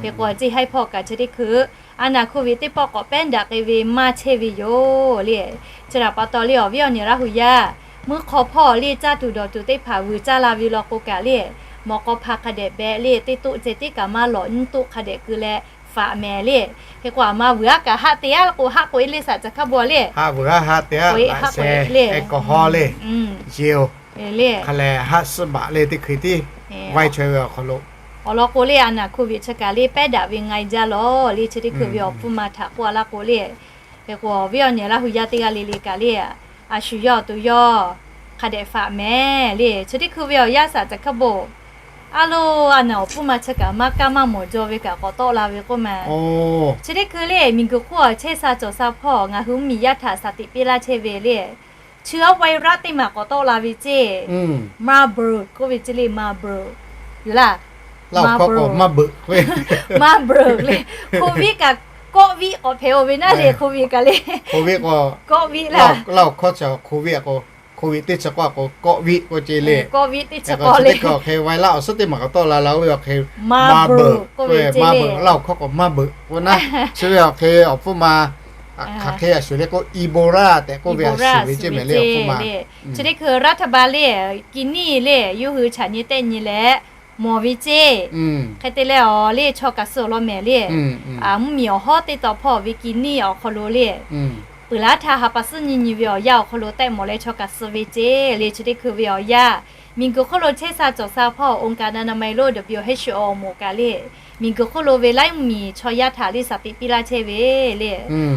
Hk'e k'o Ciˇ haiˇ hpawˇ kaꞈ chi teˇ hkui a naˍ โควิด teˇ pawˆ k'awꞈ pehˉ daꞈ k'ai ve maˇ chehˇ ve yoˬ le. Chi htaꞈ pa taw le awˬ viˉ awˬ nyi Laˇ hu yaˇ, mvuhˇ hk'aw hpawˇ le caˇ tuˬ dawˬ tuˬ teˇ hpaˍ vuiˬ caˇ la ve law k'o kaꞈ le, mawꞈ k'aw hpa hk'a dehꞈ behꞈ le, teˇ toˆ ceh tiˉ kaꞈ maˇ lawꞈ, nyiˇ toˆ hk'a dehꞈ keu leh faꞈ mehˍ le. Hk'e k'o aˬ ma vuiˬ aˉ kaꞈ haˆ te aˉ k'o haˆ k'oꞈ e le saꞈ ca hk'a bawˬ le. Haˆ vuiˬ aˉ haˆ te aˉ, haˆ k'oꞈ e le, hk'aˬ leh haˆ suhˆ baꞈ le teˇ hkui tiˉ vaiˇ chaweh ve awˬ hk'aw lo, awˬ lawn k'o le a naˍ โควิด chi kaꞈ le pehˉ daꞈ ve nga e jaˇ lawˬ le. Chi teˇ hkui ve awˬ pfuhˇ ma htaꞈ k'oˆ a laˇ k'o le, hk'e k'o awˬ viˉ awˬ nyi Laˇ hu yaˇ teˇ g'aˇ le le kaꞈ le, a shu yawˇ awˬ to yawˇ hk'a dehꞈ faꞈ mehˍ le. Chi teˇ hkui ve awˬ yaˇ saꞈ ca hk'a bawˬ, a lo, a naˍ awˬ hpfuhˇ ma chi kaꞈ maˇ kaˇ maˇ mawˬ jaw ve kaꞈ k'awꞈ tawˆ la ve k'oˆ ma. Chi teˇ hkui le miˬguiˬ hk'oˆ awˬ chehˇ sha cawˬ sha hpawˇ ngaˬ hui mvuhˇmiˬ yaˇ htaꞈ saˍ tiꞈ piˇ laˇ chehˇ ve le, chi awˉ ไวรัส teˇ maˬ k'awꞈ tawˆ la ve ceˇ, Marburg k'oˆ ve ceˇ le, Marburg yoˬ laˇ. Marburg le, โควิด kaꞈ kawˆ viˆ k'awꞈ hpehꞈ-oˬ ve naˉ le, โควิด kaꞈ le, kawˆ viˆ laˇ, โควิด teˇ chi k'awˇ k'o kawˆ viˆ k'oˆ ceˇ le. Kawˆ viˆ teˇ chi k'awˇ le, hk'e ไวรัส awˬ suhˉ teˇ maˬ k'awꞈ tawˆ la la oˇ ve awˬ hk'e Marburg k'oˆ ve ceˇ le. Laˇ awˬ hkawˇ k'o Marburg k'oˆ naˉ, chi ve awˬ hk'e awˬ hpfuhˇ ma hk'aˬ hk'e a shuˍ le k'o Ebola tehꞈ k'oˆ ve a shuˍ ve ceˇ mehˍ le awˬ hpfuhˇ ma. Chi teˇ hkui รัฐบาล le, กินนี่ le, yawˇ hui chaꞈ nyi tehˆ nyi leh mawˬ ve ceˇ. Hk'e te leh awˬ le chaw kaꞈ suh law mehˍ le. Mvuhˇmiˬ awˬ hawˉ teˇ taw hpawˇ ve กินนี่ awˬ hk'aw lo le, peuˬ laˇ htaˇ ha pa suhˉ nyi nyi ve awˬ yanˇ awˬ hk'aw lo tehˆ mawˬ leh chaw kaꞈ suh ve ceˇ le. Chi teˇ hkui ve awˬ yanˇ, miˬguiˬ hk'oˆ lo chehˇ sha cawˬ sha hpawˇ องค์การอนามัยโลก WHO awˬ moˍ kaꞈ le, miˬguiˬ hk'oˆ lo ve laiˉ mvuhˇmiˬ chaw yaˇ htaꞈ le saˍ tiꞈ piˇ laˇ chehˇ ve le.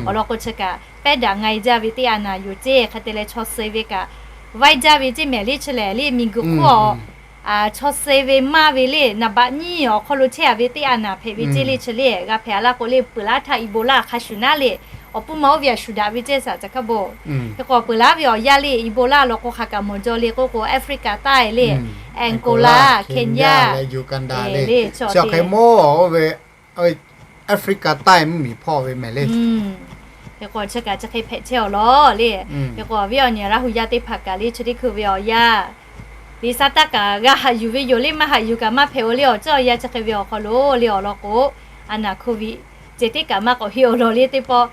Awˬ lawn k'o chi kaꞈ pehˉ daꞈ nga e jaˇ ve teˇ a naˍ yoˬ ceˇ. Hk'e te leh chaw suh ve kaꞈ vaiˇ jaˇ ve ceˇ mehˍ le. Chi lehˬ le miˬguiˬ hk'oˆ a chaw suh ve maˇ ve le, naˍ baꞈ nyiˇ awˬ hk'aw lo chehˇ a ve teˇ a naˍ hpehꞈ ve ceˇ le. Chi le g'a hpehꞈ a laˇ k'o le, peuˬ laˇ htaˇ Ebola hk'a shuˍ naˉ le, awˬ hpfuhˇ ma oˇ ve a shuˍ daꞈ ve ceˇ saꞈ ca hk'a bawˬ. Hk'e k'o peuˬ laˇ ve awˬ yanˇ le Ebola law k'o hk'aˬ kaꞈ mawˬ jaw le k'oˆ k'o Africa ใต้ le, Angola, Kenya, Uganda le, chi awˬ hk'e mawˇ oˇ ve Africa ใต้ mvuhˇmiˬ hpawˇ ve mehˍ le. Hk'e k'o chi kaꞈ chi hk'e hpehꞈ chehˇ awˬ lawn le. Hk'e k'o awˬ viˉ awˬ nyi Laˇ hu yaˇ teˇ hpaˍ kaꞈ le chi teˇ hkui ve awˬ yanˇ, liꞈ sa taˇ kaꞈ g'a haꞈ yuˬ ve yoˬ le, maˇ haꞈ yuˬ kaꞈ maˇ hpehꞈ-o le. Awˬ ceuˬ awˬ yanˇ chi hk'e ve awˬ hk'aw lo le awˬ lawn k'o, a naˍ โควิด ceh tiˉ kaꞈ maˇ k'awꞈ heˆ awˬ lawn le. Teˇ pawˆ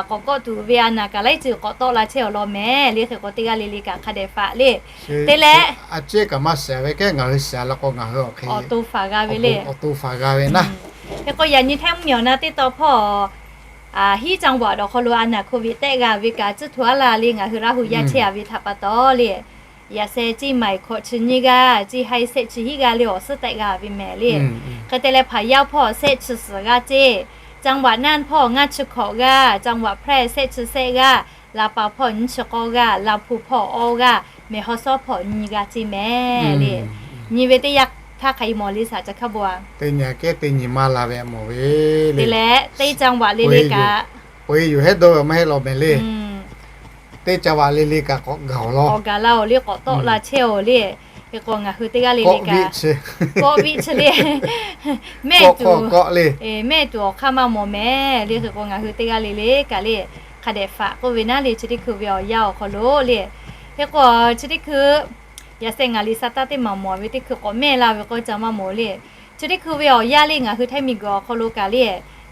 k'awꞈ kawˆ tuˬ ve a naˍ kaꞈ laiˉ ceuˬ k'awꞈ tawˆ la chehˇ awˬ lawn mehˍ le. Hk'e k'o teˇ g'aˇ le le kaꞈ hk'a dehꞈ faꞈ le. Te leh a ciˉ kaꞈ maˇ shiˍ ve kehˉ ngaˬ hui shiˍ la k'o ngaˬ hui awˬ hk'e awˬ to faˍ g'a ve naˉ. Hk'e k'o yaꞈ nyi htaiˇ mvuhˇmiˬ awˬ na teˇ taw hpawˇ hiˉ จังหวัด awˬ hk'aw lo a naˍ โควิด tehˆ g'a ve kaꞈ tcuhˇ htoꞈ aˉ la le ngaˬ hui Laˇ hu yaˇ chehˇ a ve htaꞈ pa taw le, yaꞈ sheh Ciˇ maiˍ hkawꞈ chi nyiˇ g'aˇ, Ciˇ haiˇ shehˆ chi hiˉ g'aˇ le awˬ suhˉ tehˆ g'a ve mehˍ le. Hk'e te leh Hpaˍ yaˇ hpawˇ shehˆ chi suhˍ g'aˇ ceˇ, จังหวัดน่าน hpawˇ ngaˇ chi hkawꞈ g'aˇ, จังหวัดแพร่ shehˆ chi shehˆ g'aˇ, ลำปาง hpawˇ nyiˇ chi k'awˇ g'aˇ, ลำพูน hpawˇ awˇ g'aˇ, แม่ฮ่องสอน hpawˇ nyiˇ g'aˇ ceˇ mehˍ le. Nyi ve teˇ yanˇ htaˇ hk'aˬ hk'e mawˬ le saꞈ ca hk'a bawˬ a. Teˇ nyi kehˉ teˇ nyi maˇ la ve mawˬ ve le. Te leh teˇ จังหวัด le le kaꞈ peuˬ e yuˬ hehˉ dawˇ ve maˇ heˆ law mehˍ le. Teˇ จังหวัด le le kaꞈ k'awꞈ gaˬ awˬ lawn k'awꞈ gaˬ la awˬ le k'awꞈ tawˆ la chehˇ awˬ le. Hk'e k'o ngaˬ hui teˇ g'aˇ le le kaꞈ kawˆ viˆ chi le, mehˆ tuˬ, mehˆ tuˬ awˬ hk'aˇ maˇ mawˬ mehˍ le. Hk'e k'o ngaˬ hui teˇ g'aˇ le le kaꞈ le hk'a dehꞈ faꞈ k'oˆ ve naˉ le chi teˇ hkui ve awˬ yanˇ awˬ hk'aw lo le Hk'e k'o, chi teˇ hkui yaꞈ sheh ngaˬ liꞈ sa taˇ teˇ maˬ mawˬ ve teˇ hkui k'awꞈ mehˇ la ve k'o ca maˇ mawˬ le. Chi teˇ hkui ve awˬ yanˇ le ngaˬ hui Htaiˇ miˬguiˬ awˬ hk'aw lo kaꞈ le,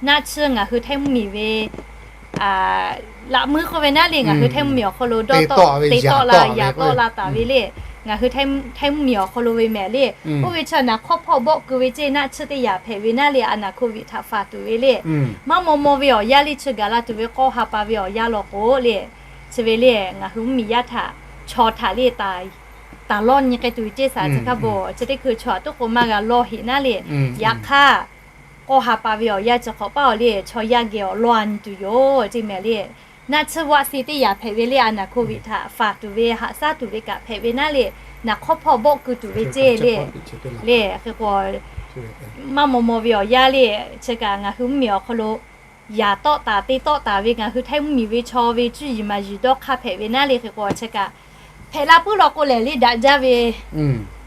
naˆ tsuhˇ ngaˬ hui Htaiˇ mvuhˇmiˬ ve laꞈ meuˇ k'oˆ ve naˉ le, ngaˬ hui Htaiˇ mvuhˇmiˬ awˬ hk'aw lo dawˇ tawˆ te tawˆ la yaꞈ tawˆ la taˍ ve le, ngaˬ hui Htaiˇ mvuhˇmiˬ awˬ hk'aw lo ve mehˍ le. Oˇ ve chi naˍ hk'awˇ hpawˇ bawˆ keu ve ceˇ naˆ tsuhˇ teˇ yaꞈ hpehꞈ ve naˉ le, a naˍ hk'oˆ viꞈ htaꞈ faˍ tuˬ ve le. Maˇ maw maw ve awˬ yanˇ le chi gaˬ la tuˬ ve k'awˇ ha pa ve awˬ yanˇ law k'o le, chi ve le ngaˬ hui mvuhˇmiˬ yaˇ htaꞈ chaw htaꞈ le taˍ lawˇ nyi k'ai tuˬ ve ceˇ saˍ chi hk'a bawˬ chi teˇ hkui chaw aꞈ toˉ k'o maˇ g'a lawˇ heꞈ naˉ le. Yaꞈ hk'aˇ, k'awˇ ha pa ve awˬ yanˇ chi hk'awꞈ paˇ awˬ le chaw yaˇ geh awˬ lawˇ a nyi tuˬ yoˬ ceˇ mehˍ le. Naˆ tsuhˇ vaˆ si teˇ yaꞈ hpehꞈ ve le, a naˍ hk'oˆ viꞈ htaꞈ faˍ tuˬ ve haꞈ shaˉ tuˬ ve kaꞈ hpehꞈ ve naˉ le, naˍ hk'awˇ hpawˇ bawˆ keu tuˬ ve ceˇ le. Le hk'e k'o, maˇ maw maw ve awˬ yanˇ le, chi kaꞈ ngaˬ hui mvuhˇmiˬ awˬ hk'aw lo yaꞈ tawˆ taˍ te tawˆ taˍ ve ngaˬ hui Htaiˇ mvuhˇmiˬ ve chaw ve cuˇ yiˍ maˍ yiˍ dawˇ hk'aˇ hpehꞈ ve naˉ le hk'e k'o, chi kaꞈ hpehꞈ la puiˉ law k'o lehˬ le daꞈ jaˇ ve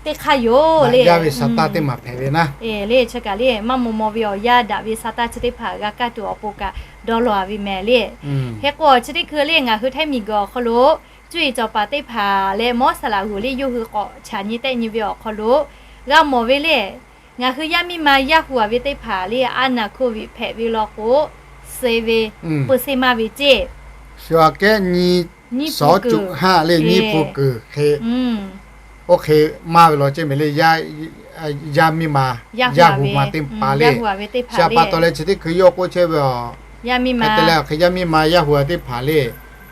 teˇ hk'aˇ yoˬ le. Daꞈ jaˇ ve sa taˇ teˇ maˬ hpehꞈ ve naˉ. Le chi kaꞈ le maˇ maw maw ve awˬ yanˇ daꞈ ve sa taˇ chi teˇ hpaˍ g'a kaˇ tuˬ awˬ pon kaꞈ dawˇ law ve mehˍ le. Hk'e k'o chi teˇ hkui le ngaˬ hui Htaiˇ miˬguiˬ awˬ hk'aw lo cuˇ yiˍ cawˬ paˍ teˇ hpaˍ leh mawˇ saˍ laꞈ g'uˬ le yawˇ hui k'awꞈ chaꞈ nyi tehˆ nyi ve awˬ hk'aw lo g'a mawˬ ve le. Ngaˬ hui yaˇ miˇ ma yaˇ hu a ve teˇ hpaˍ le a naˍ hk'oˆ viꞈ hpehꞈ ve law k'o, suh ve peu se maˇ ve ceˇ. Shu aꞈ kehˉ nyi sawˉ cuꞈ haˆ le nyiˇ pun kuiˬ hk'e, oˇ hk'e maˇ ve law ceˇ mehˍ le. Yaˇ miˇ ma yaˇ hu ma teˇ hpaˍ le, chi pa taw leh chi teˇ hkui yawˇ k'oˆ chehˇ ve a, yaˇ miˇ ma te leh awˬ hk'e yaˇ miˇ ma yaˇ hu a teˇ hpaˍ le,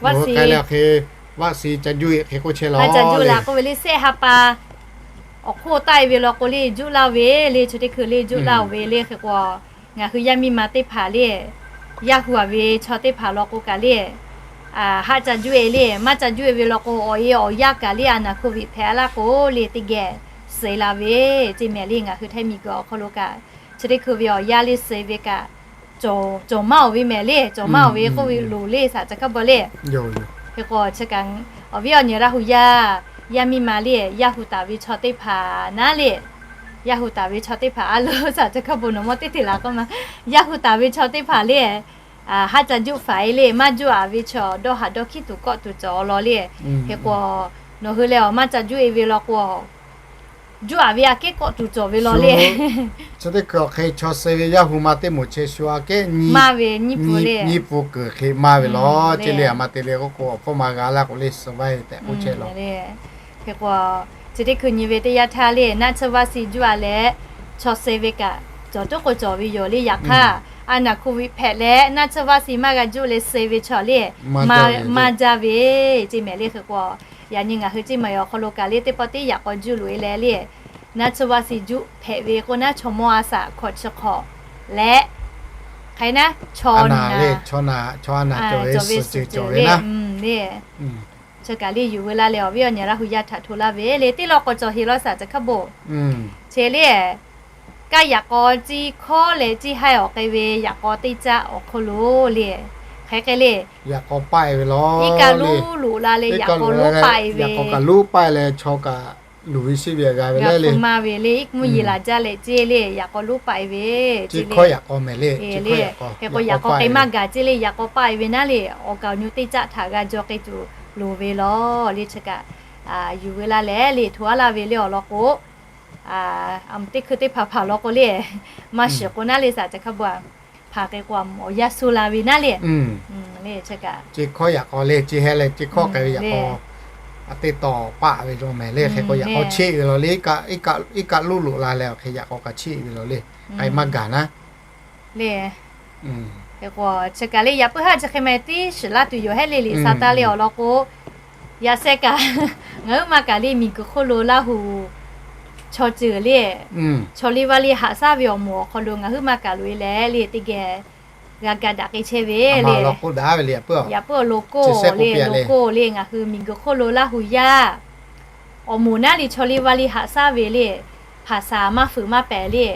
k'ai leh awˬ hk'e vaˆ si ca juˇ e hk'e k'oˆ chehˇ law k'oˆ ve le. Sehˆ ha pa awˬ hk'oˆ taˆ e ve law k'o le juˆ laˇ ve le, chi teˇ hkui le juˆ laˇ oˬ ve le hk'e k'o, ngaˬ hui yaˇ miˇ ma teˇ hpaˍ le, yaˇ hu a ve chaw teˇ hpaˍ law k'o kaꞈ le, haˆ ca juˇ e le, maˇ ca juˇ e ve law k'o awˬ e awˬ yaˇ kaꞈ le a naˍ hk'oˆ viꞈ hpehꞈ laˇ k'o le teˇ geh suh la ve ceˇ mehˍ le. Ngaˬ hui Htaiˇ miˬguiˬ awˬ hk'aw lo kaꞈ chi teˇ hkui ve awˬ yanˇ le suh ve kaꞈ cawˬ maˇ oˬ ve mehˍ le, cawˬ maˇ oˬ ve k'oˆ ve loˍ le saˍ ca hkaˇ bawˬ le. Hk'e k'o chi kaꞈ awˬ viˉ awˬ nyi Laˇ hu yaˇ, yaˇ miˇ ma le, yaˇ hu taˍ ve chaw teˇ hpaˍ naˉ le, yaˇ hu taˍ ve chaw teˇ hpaˍ a loˬ saˍ ca hkaˇ bawˬ nawˬ mawˇ teˇ te la k'oˆ ma, yaˇ hu taˍ ve chaw teˇ hpaˍ le, haˆ ca juˆ faˍ e le maˇ juˆ a ve chaw dawˇ haˍ dawˇ hkiˉ tuˬ kawˆ tuˬ cawˬ law le. Hk'e k'o nawˬ hui leh awˬ maˇ ca juˆ e ve law k'o juˆ a ve aꞈ kehˉ kawˆ tuˬ cawˬ ve law le. Chi teˇ hkui awˬ hk'e chaw suh ve yaˇ hu ma teˇ moˍ chi shu aꞈ kehˉ nyi, maˇ ve nyiˇ pun kuiˬ hk'e maˇ ve law ceˇ le. Aˬ ma te le k'oˆ k'o awˬ hpawˇ ma g'a laˇ k'o le suh vaˇ e tehꞈ k'oˆ chehˇ law. Hk'e k'o chi teˇ hkui nyi ve teˇ yanˇ htaˇ le naˆ tsuhˇ vaˆ si juˆ a leh chaw suh ve kaꞈ cawˬ tuˉ k'o cawˬ ve yoˬ le. Yaꞈ hk'aˇ a naˍ hk'oˆ viꞈ hpehꞈ leh naˆ tsuhˇ vaˆ si maˇ g'a juˆ leh suh ve chaw le maˇ jaˇ ve ceˇ mehˍ le. Hk'e k'o yaꞈ nyi ngaˬ hui ceˇ maˬ awˬ hk'aw lo kaꞈ le teˇ pawˆ teˇ yaꞈ k'aw juˆ loꞈ e leh le, naˆ tsuhˇ vaˆ si juˆ hpehꞈ ve k'o naˉ chaw mawˇ a shaꞈ hkawꞈ chi hk'awꞈ leh hk'e naˉ chaw naˍ, chaw a naˍ cawˬ ve suhˍ ceuˬ cawˬ ve naˉ le. Chi kaꞈ le yuˬ veu laˇ leh awˬ viˉ awˬ nyi Laˇ hu yaˇ htaꞈ hto laˇ ve le teˇ law k'awꞈ cawˬ heˍ law saˍ ca hkaˇ bawˬ. Chi le kaˇ yaꞈ k'aw ciˇ hkawˉ leh ciˇ haiˇ awˬ k'ai ve yaꞈ k'aw teˇ caˆ awˬ hk'oˆ lo le, hk'e k'ai le, yaꞈ k'aw paˆ e ve law, iˉ kaˆ luˉ loꞈ la leh yaꞈ k'aw luˉ paˆ e ve, yaꞈ k'aw kaꞈ luˉ paˆ e leh chaw kaꞈ luˬ ve shiˆ ve g'a ve le, maˇ ve le iˉ mvuhˇ yeˬ laˬ jaˇ leh ceˇ le yaꞈ k'aw luˉ paˆ e ve ceˇ le. Hk'e k'o yaꞈ k'aw k'ai maˇ gaˬ ceˇ le yaꞈ k'aw paˆ e ve naˉ le awˬ kaˍ awˬ nyu teˇ caˆ htaꞈ g'a jaw k'ai tuˬ loˍ ve law le. Chi kaꞈ yuˬ veu laˇ leh le hto aˉ laˇ ve le awˬ lawn k'o, teˇ hkui teˇ hpaˍ hpaˍ law k'o le, maˇ shiˍ k'o naˉ le saˍ ca hkaˇ bawˬ a, hpaˍ k'ai k'o a mawˬ awˬ yanˇ suh la ve naˉ le. Ceˇ hkawˇ yaꞈ k'aw le ceˇ heh leh ceˇ hkawˇ k'ai ve yaꞈ k'aw a teˇ tawˍ paˆ ve la mehˍ le. Hk'e k'o yaꞈ k'aw cheˆ ve law le, iˉ kaˆ luˉ loꞈ la leh awˬ hk'e yaꞈ k'aw kaꞈ cheˆ ve law le, k'ai maˇ gaˬ naˉ le. Hk'e k'o chi kaꞈ le yaꞈ puiˉ haˉ chi hk'e meh tiˉ shiˍ laˇ tuˬ yoˬ hehˉ le liꞈ sa taˇ le awˬ lawn k'o, yaꞈ sheh kaꞈ ngaˬ huiˉ ma kaꞈ le miˬguiˬ hk'oˆ lo Laˇ hu chaw ceuˬ le, chaw liˇ vaˇ liˇ haꞈ shaˉ ve awˬ moˍ awˬ hk'aw lo ngaˬ huiˉ ma kaꞈ loꞈ e leh le teˇ geh g'a ga daꞈ k'ai chehˇ ve le. Yaꞈ puiˉ awˬ lawn k'oˆ le ngaˬ hui miˬguiˬ hk'oˆ lo Laˇ hu yaˇ awˬ moˍ naˉ le chaw liˇ vaˇ liˇ haꞈ shaˉ ve le, hpaˍ saˍ maˇ fuiˍ maˇ pehˍ le,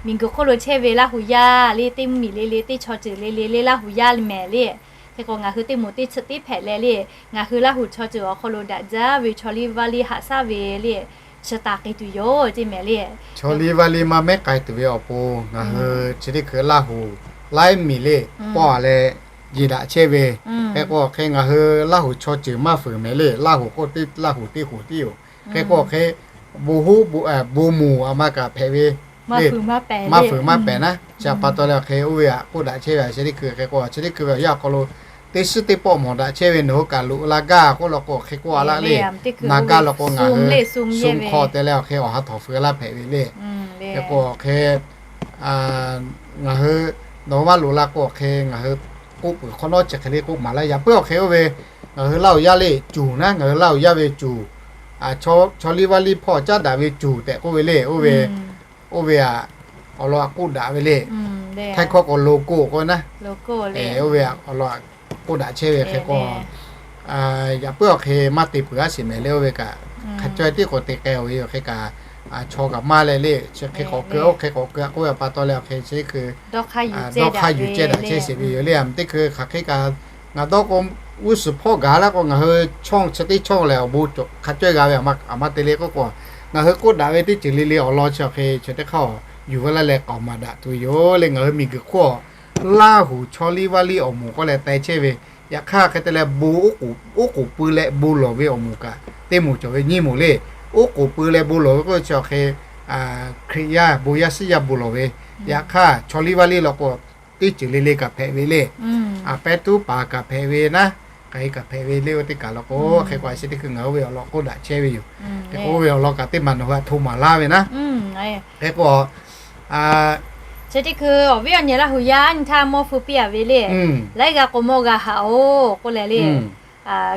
miˬguiˬ hk'oˆ lo chehˇ ve Laˇ hu yaˇ le teˇ mvuhˇmiˬ le le teˇ chaw ceuˬ le le le Laˇ hu yaˇ le mehˍ le. Hk'e k'o ngaˬ hui teˇ moˍ teˇ chi teˇ hpehꞈ leh le, ngaˬ hui Laˇ hu chaw ceuˬ awˬ hk'aw lo daꞈ jaˇ ve chaw liˇ vaˇ liˇ haꞈ shaˉ ve le, chi taˍ k'ai tuˬ yoˬ ceˇ mehˍ le. Chaw liˇ vaˇ liˇ maˇ mehˉ k'ai tuˬ ve awˬ pon ngaˬ hui chi teˇ hkui Laˇ hu laiˉ miˬ le pawˆ a leh yeˬ daꞈ chehˇ ve. Hk'e k'o hk'e ngaˬ hui Laˇ huˍ chaw ceuˬ maˇ fuiˍ mehˍ le, Laˇ huˍ k'oˆ teˇ Laˇ huˍ teˇ hoꞈ tiˉ yoˬ. Hk'e k'o hk'e bon hoˉ bon moˍ a ma kaꞈ hpehꞈ ve le, maˇ fuiˍ maˇ pehˍ naˉ. Chi pa taw leh hk'e oˇ ve htaꞈ k'oˆ daꞈ chehˇ ve a chi teˇ hkui hk'e k'o chi teˇ hkui ve awˬ yanˇ awˬ hk'aw lo teˇ shiˉ teˇ pawˆ mawˬ daꞈ chehˇ ve nawˬ hui kaꞈ loꞈ la gaˇ k'oˆ law k'o hk'e k'oˆ a laˇ le. Na gaˇ law k'o ngaˬ hui sum hk'aw te leh awˬ hk'e awˬ ha htawnˍ fuiˍ laˇ hpehꞈ ve le. Hk'e k'o hk'e ngaˬ hui nawˬ hui maˇ loꞈ la k'o hk'e ngaˬ hui k'oˆ peuˬ hk'awꞈ nawˉ chi hk'e le k'oˆ maˍ laˇ. Yaꞈ puiˉ awˬ hk'e oˇ ve ngaˬ hui Laˇ huˍ yaˇ le cuˬ naˉ, ngaˬ hui Laˇ huˍ yaˇ ve cuˬ, chaw liˇ vaˇ liˇ hpawˇ caˉ daꞈ ve cuˬ tehꞈ k'oˆ ve le. Oˇ ve oˇ ve htaꞈ awˬ lawn htaꞈ k'oˆ daꞈ ve le. Htaiˇ hkawˇ k'o logo k'oˆ ve naˉ. Oˇ ve awˬ lawn htaꞈ k'oˆ daꞈ chehˇ ve hk'e k'o, yaꞈ puiˉ awˬ hk'e maˇ te peuˬ a sheˍ mehˍ le. Oˇ ve kaꞈ hk'a caweh tiˉ k'o te k'ai ve yoˬ. Hk'e kaꞈ chaw kaꞈ maˇ leh le, chi hk'e k'awꞈ keu oˇ hk'e k'awꞈ keu k'oˆ ve pa taw leh awˬ hk'e chi teˇ hkui dawˇ hk'aˇ yuˬ cehˇ daꞈ chehˇ sheˍ ve yoˬ le. Teˇ hkui hk'aˬ hk'e kaꞈ ngaˬ dawˇ k'o g'uˇ suhˍ hpawˇ gaˬ laˇ k'o ngaˬ hui chawˇ chi teˇ chawˇ lehˬ awˬ bon hk'a caweh g'a ve a ma te le k'oˆ k'o, ngaˬ hui k'oˆ daꞈ ve teˇ ceuˬ le le awˬ lawn chi hk'e chi teˇ hk'aˇ yuˬ ve laˇ leh k'aoˍ maˍ daꞈ tuˬ yoˬ le. Ngaˬ hui miˬguiˬ hk'oˆ Laˇ huˍ chaw liˇ vaˇ liˇ awˬ moˍ k'oˆ leh te chehˇ ve, yaꞈ hk'aˇ hk'e te leh bon oˉ k'oˍ pui leh bon lawˬ ve awˬ moˍ kaꞈ teˇ moˍ cawˬ ve nyiˇ moˍ le. Oˉ k'oˍ pui leh bon lawˬ ve k'oˆ chi hk'e Hkriꞈ yaˇ bon yaˇ shiˉ yaˇ bon lawˬ ve, yaꞈ hk'aˇ chaw liˇ vaˇ liˇ law k'o teˇ ceuˬ le le kaꞈ hpehꞈ ve le. A pehˉ tuˉ paˍ kaꞈ hpehꞈ ve naˉ, k'ai kaꞈ hpehꞈ ve le. Oˇ teˇ kaˬ law k'o hk'e k'o a chi teˇ hkui ngaˬ hui oˇ ve awˬ lawn k'oˆ daꞈ chehˇ ve yoˬ. Hk'e k'o oˇ ve awˬ lawn kaꞈ teˇ maˬ nawˬ hui htaꞈ hto maˍ laˇ ve naˉ. Hk'e k'o chi teˇ hkui awˬ viˉ awˬ nyi Laˇ huˍ yaˇ nyi htaˇ mawˇ feu piˇ a ve le. Laiˉ g'aˇ k'o mawˇ g'a haꞈ oˬ k'oˆ leh le,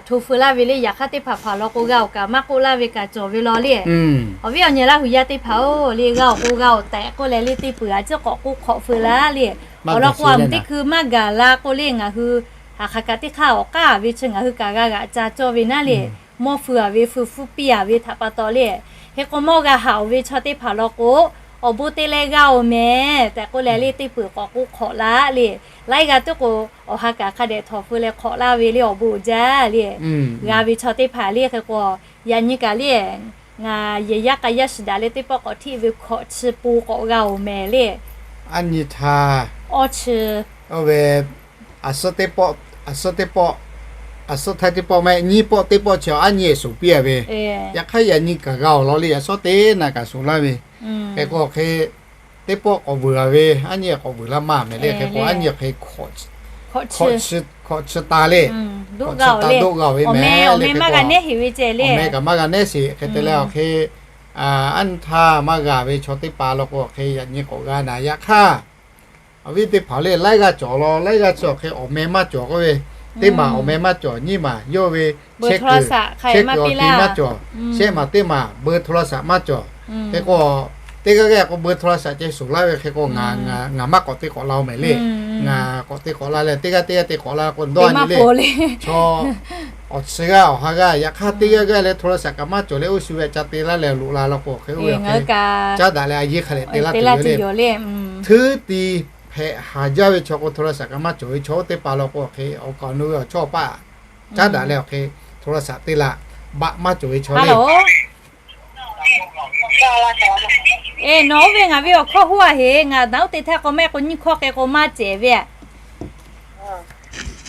hto feu laˇ ve le. Yaꞈ hk'aˇ teˇ hpaˍ hpaˍ law k'o g'a awˬ kaꞈ maˇ k'oˆ laˇ ve kaꞈ cawˬ ve law le. Awˬ viˉ awˬ nyi Laˇ huˍ yaˇ teˇ hpaˍ oˬ le, g'a awˬ k'o g'a awˬ tehꞈ k'oˆ leh le teˇ peuˬ a ciˉ k'awꞈ k'oˆ hk'awꞈ feu laˇ le. Awˬ lawn k'o a meuꞈ teˇ hkui maˇ gaˬ la k'o le ngaˬ hui ha hk'aˬ kaꞈ teˇ hk'aˇ awˬ k'aˉ ve chi ngaˬ hui kaꞈ g'a g'aꞈ ca cawˇ ve naˉ le. Mawˇ feu a ve feu fuˉ piˇ a ve htaꞈ pa taw le. Hk'e k'o mawˇ g'a haꞈ oˬ ve chaw teˇ hpaˍ law k'o awˬ bon te leh g'a oˬ mehˍ tehꞈ k'oˆ leh le teˇ peuˬ k'awꞈ k'oˆ hk'awꞈ laˇ le. Laiˉ g'aˇ tuˉ k'o awˬ ha kaꞈ hk'a dehꞈ htawnˍ feu leh hk'awꞈ laˇ ve le awˬ bon uiˍ jaˇ le. G'a ve chaw teˇ hpaˍ le hk'e k'o yaꞈ nyi kaꞈ le ngaˬ yehˬ yaˇ k'a yaˇ shiˍ daꞈ leh teˇ pawˆ k'awꞈ htiˆ ve hkawꞈ chi po k'awꞈ g'a oˬ mehˍ le. Aˉ nyi htaˇ, oˇ ve a suhˉ teˇ pawˆ, a suhˉ teˇ pawˆ, a suhˉ htaiˇ teˇ pawˆ mehˆ nyiˇ pawˆ teˇ pawˆ chi aˉ nyi suˍ piˇ a ve. Yaꞈ hk'aˇ yaꞈ nyi kaꞈ g'a awˬ lawn le, yaꞈ shawˉ teˇ naꞈ kaꞈ suˍ laˇ ve. Hk'e k'o hk'e teˇ pawˆ k'awꞈ vuiˬ a ve, aˉ nyi k'awꞈ vuiˬ laˇ maˇ mehˍ le. Hk'e k'o aˉ nyi hk'e hkawꞈ chi ta le. Hkawꞈ chi ta doˆ g'a oˬ ve mehˍ le. Hk'e k'o awˬ meh kaꞈ maˇ g'a nehˉ sheˍ. Hk'e te leh awˬ hk'e aˉ nyi htaˇ maˇ g'a ve chaw teˇ hpaˍ law k'o hk'e yaꞈ nyi k'awꞈ g'a naˍ. Yaꞈ hk'aˇ awˬ viˉ teˇ hpaˍ le laiˉ g'aˇ cawˬ law, laiˉ g'aˇ chi awˬ hk'e awˬ meh maˇ cawˬ k'oˆ ve, teˇ maˬ awˬ meh maˇ cawˬ, nyiˇ maˬ yawˇ ve chehˇ kuiˬ, chehˇ kuiˬ awˬ pi maˇ cawˬ, shehˆ maˬ teˇ maˬ เบอร์โทรศัพท์ maˇ cawˬ. Hk'e k'o teˇ g'aˇ g'aˇ k'o เบอร์โทรศัพท์ ceh suˍ laˇ ve. Hk'e k'o ngaˬ maˇ k'awꞈ te k'awꞈ la oˬ mehˍ le. Ngaˬ k'awꞈ te k'awꞈ la leh teˇ g'aˇ teˇ g'aˇ te k'awꞈ la k'o dawˇ a nyi le. Chaw awˬ chi g'aˇ awˬ ha g'aˇ yaꞈ hk'aˇ teˇ g'aˇ g'aˇ leh โทรศัพท์ kaꞈ maˇ cawˬ leh oˇ shu ve ca te laˇ leh loꞈ la law k'o hk'e oˇ ve hk'e caˉ daꞈ leh a yeˇ hk'a leh te laˇ tuˬ yoˬ le. Htuˉ ti hpehꞈ haˍ jaˇ ve chaw k'o โทรศัพท์ kaꞈ maˇ cawˬ ve chaw oˇ teˇ hpaˍ law k'o hk'e awˬ kaˍ awˬ nu ve awˬ chawˇ awˬ paˆ caˉ daꞈ leh awˬ hk'e โทรศัพท์ te laꞈ baꞈ maˇ cawˬ ve chaw le. Nawˬ oˇ ve ngaˬ ve awˬ hkawˇ hoˉ a heˍ, ngaˬ naˬ oˇ te htaˇ k'o mehˆ k'o nyiˇ hkawˇ hk'e k'o maˇ cehˬ ve a.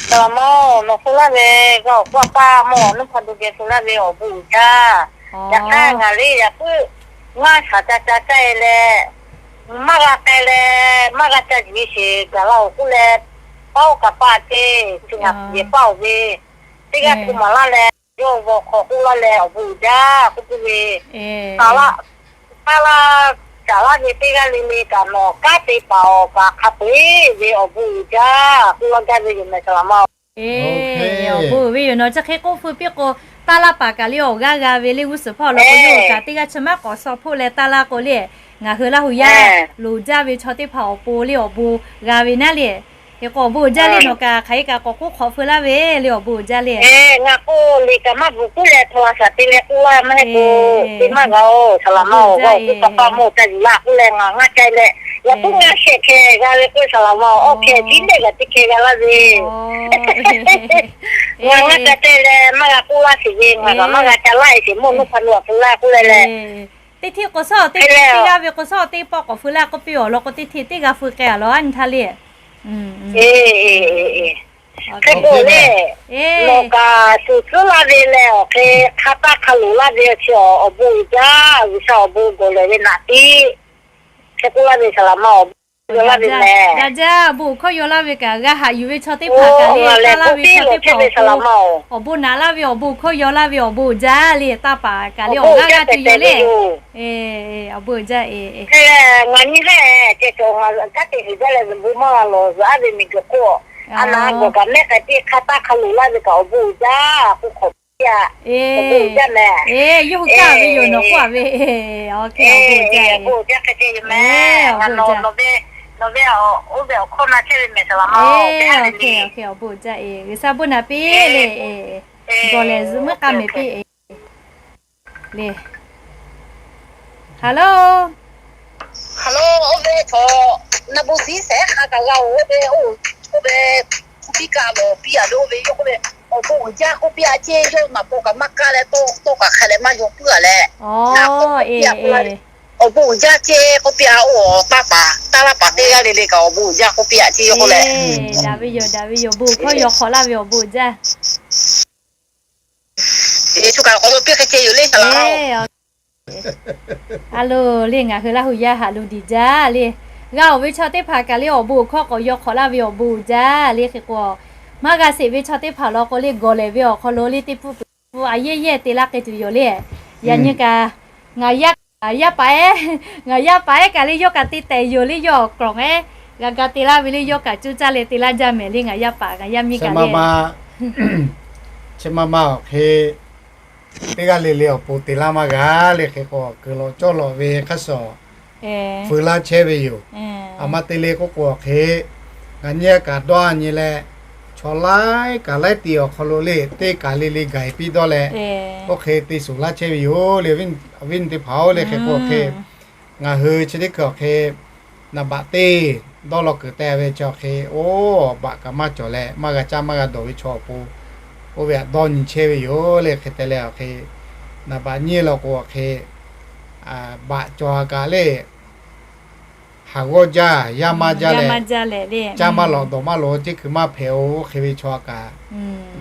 Saˍ laꞈ ma-oˬ, nawˬ hpu laˇ ve g'a awˬ k'oˆ a paˇ mawˇ awˬ nuˇ hk'a dawˇ geh hpu laˇ ve awˬ bon uiˍ jaˇ. Yaꞈ hk'aˇ ngaˬ le yaꞈ puiˉ ngaˇ shaˍ ca ca caˇ e leh, maˇ g'a k'ai leh maˇ g'a ca yuˬ e sheˍ gaˬ la awˬ k'oˆ leh, paˇ oˇ kaꞈ paˇ te, chi ngaˬ yehˬ paˇ oˬ ve, teˇ g'aˇ hpu maˍ laˇ leh, yawˇ g'aw hk'aw k'oˆ laˇ leh awˬ bon uiˍ jaˇ k'oˆ piˇ ve, taˍ laˇ, taˇ laˇ, caˍ laˇ ve teˇ g'aˇ le le kaꞈ nawˬ kanˉ te paˍ awˬ kaꞈ hk'a peu-eˬ ve awˬ bon uiˍ jaˇ k'oˆ laˇ gaˇ ve yoˬ mehˍ saˍ laꞈ ma-oˬ. Awˬ bon uiˍ ve yoˬ. Nawˬ chi hk'e k'oˆ feu piˇ k'o, taˇ laˇ paˍ kaꞈ le awˬ g'aˇ g'a ve le g'uˇ suhˍ hpawˇ law k'o yawˇ hui kaꞈ teˇ g'aˇ chi maˇ k'awꞈ shaw hpoˆ leh taˇ laˇ k'o le, ngaˬ hui Laˇ huˍ yaˇ loˍ jaˇ ve chaw teˇ hpaˍ awˬ pon le awˬ bon g'a ve naˉ le. Hk'e k'o awˬ bon uiˍ jaˇ le nawˬ kaꞈ hk'aˬ hk'e kaꞈ k'awꞈ k'oˆ hk'awꞈ feu laˇ ve le awˬ bon uiˍ jaˇ le. Ngaˬ k'o liꞈ kaꞈ maˇ bvuhꞈ k'oˆ leh โทรศัพท์ te leh k'oˆ laˇ maˇ heˆ k'o, te maˇ g'a-oˬ saˍ laꞈ ma-oˬ, g'a awˬ k'oˆ kaꞈ paˇ mawˇ ca yuˬ laˇ k'oˆ leh ngaˬ ngaˇ ca leh, yaꞈ puiˉ ngaˇ shehˍ hkeh g'a ve k'oˆ saˍ laꞈ ma-oˬ, awˬ hkeh tiˉ lehˬ g'a teˇ hkeh g'a laˇ ve. Ngaˬ ngaˇ ca te leh maˇ g'a k'oˆ laˇ sheˍ ve, ngaˬ kaꞈ maˇ g'a ca laˇ sheˍ mawˇ nuˇ hk'a nu awˬ hpu laˇ k'oˆ leh leh. Teˇ hteˇ k'o shawˉ teˇ g'aˇ ve k'o shawˉ teˇ pawˆ k'awꞈ feu laˇ k'oˆ piˇ awˬ lawn k'o teˇ hteˇ teˇ g'a feu k'ai a law a nyi htaˇ le. Hk'e k'o le, nawˬ kaꞈ suhˍ tcuhˉ laˇ ve leh awˬ hk'e hk'a taˆ hk'a loˍ laˇ ve chi awˬ bon uiˍ jaˇ, G'uiˬsha awˬ bon gawˬ lehˬ ve naꞈ piˇ. Hk'e k'oˆ laˇ ve saˍ laˍ ma awˬ bon yaw laˇ ve mehˍ. G'a jaˇ, awˬ bon awˬ hkawˇ yaw laˇ ve kaꞈ g'a haꞈ yuˬ ve chaw teˇ hpaˍ kaꞈ le, taˇ laˇ ve chaw teˇ hpaˍ awˬ bon, awˬ bon naꞈ laˇ ve awˬ bon uiˍ jaˇ le, taˇ paˍ kaꞈ le awˬ g'aˇ g'aˇ tuˬ yoˬ le. Awˬ bon uiˍ jaˇ e. Ngaˬ nyi lehˬ, ceh cawˬ ngaˬ kanˉ te uiˍ jaˇ leh zuhꞈ bon maˇ g'a lawˬ zuhꞈ aˉ ve miˬguiˬ hk'oˆ, a na gawˬ kaꞈ mehˉ k'ai piˇ, hk'a taˆ hk'a loˍ laˇ ve kaꞈ awˬ bon uiˍ jaˇ k'oˆ hk'awꞈ piˇ a. Awˬ bon uiˍ jaˇ mehˍ. Yoˇ hui kaˇ ve yoˬ, nawˬ k'oˆ a ve. Awˬ bon uiˍ jaˇ e. Awˬ bon uiˍ jaˇ. Nawˬ ve oˇ ve awˬ hkawˇ na chehˇ ve mehˍ saˍ laˍ ma. Awˬ bon uiˍ jaˇ e. G'uiˬsha bon naꞈ piˇ le. Gawˬ lehˬ zuhꞈ meuˉ k'a mehˍ piˇ e. Le. Hello. Hello, oˇ ve chaw, na bon siˉ shehˍ hk'a kaꞈ g'a-oˬ, oˇ ve, oˇ ve, k'oˆ piˇ kaꞈ lawˬ piˇ a ve, oˇ ve yawˇ k'oˆ ve, awˬ bon uiˍ jaˇ k'oˆ piˇ a ceˇ, yawˇ naˍ paw kaꞈ maˇ kaˇ leh tawˇ kaꞈ hk'a leh maˇ yaw puiˉ a leh, na k'oˆ piˇ a k'o, awˬ bon uiˍ jaˇ ceˇ k'oˆ piˇ a, oˇ taˇ paˍ, taˇ laˇ paˍ teˇ g'aˇ le le kaꞈ awˬ bon uiˍ jaˇ k'oˆ piˇ a ceˇ, yawˇ k'oˆ leh. Daꞈ ve yoˬ, daꞈ ve yoˬ, bon hkawˇ yaw hk'awꞈ laˇ ve awˬ bon uiˍ jaˇ. Yeˍsuˆ kaꞈ k'awꞈ lo piˇ hk'e ceh yoˬ le, saˍ laˍ. A lo le, ngaˬ hui Laˇ hu yaˇ haꞈ lo diˬ jaˇ le. G'a-oˬ ve chaw teˇ hpaˍ kaꞈ le awˬ bon awˬ hkawˇ k'awꞈ yaw hk'awꞈ laˇ ve awˬ bon uiˍ jaˇ le. Hk'e k'o, maˇ g'a sheˍ ve chaw teˇ hpaˍ law k'o le, gawˬ lehˬ ve awˬ hk'aw lo le teˇ pfuhˇ peuˬ pfuhˇ a yehˇ yehˇ te laˇ k'ai tuˬ yoˬ le. Yaꞈ nyi kaꞈ ngaˬ yaˇ, yaˇ paˍ ehˉ, ngaˬ yaˇ paˍ ehˉ kaꞈ le yawˇ kaꞈ te tehˬ yoˬ le, yawˇ awˬ k'awꞈ ehˉ g'a ga te laˇ ve le, yawˇ kaꞈ cuˇ caˇ leh te laˇ jaˇ mehˍ le, ngaˬ yaˇ paˍ ngaˬ yaˇ miˇ kaꞈ le. Chi ma ma awˬ hk'e, teˇ g'aˇ le le awˬ pon te laˇ maˇ g'a le. Hk'e k'o, kuiˬ lawꞈ cawˇ lawꞈ ve hk'aˇ suhˍ feu laˇ chehˇ ve yoˬ. A ma te le k'oˆ k'o hk'e, ngaˬ nyi a kaꞈ dawˇ a nyi leh, chaw laiˉ kaꞈ laiˉ ti awˬ hk'aw lo le teˇ kaˬ le le gaˬ piˇ dawˇ leh, oˇ hk'e te shuˍ laˇ chehˇ ve yoˬ le. Awˬ viˉ awˬ nyi teˇ hpaˍ-oˬ le, hk'e k'o hk'e, ngaˬ hui chi teˇ hkui awˬ hk'e, naˍ baꞈ teˇ dawˇ law kuiˬ te ve chaw hk'e, oˇ baꞈ kaꞈ maˇ cawˬ leh maˇ g'a caˇ maˇ g'a dawˬ ve chaw awˬ pon, oˇ ve htaꞈ dawˇ nyi chehˇ ve yoˬ le. Hk'e te leh awˬ hk'e, naˍ baꞈ nyi law k'o awˬ hk'e, baꞈ cawˬ a kaꞈ le, haˍ g'awˇ jaˇ, yaˇ maˇ jaˇ leh, caˇ maˇ lawꞈ dawˬ maˇ lawꞈ teˇ hkui maˇ hpehꞈ-o. Oˇ hk'e ve chaw kaꞈ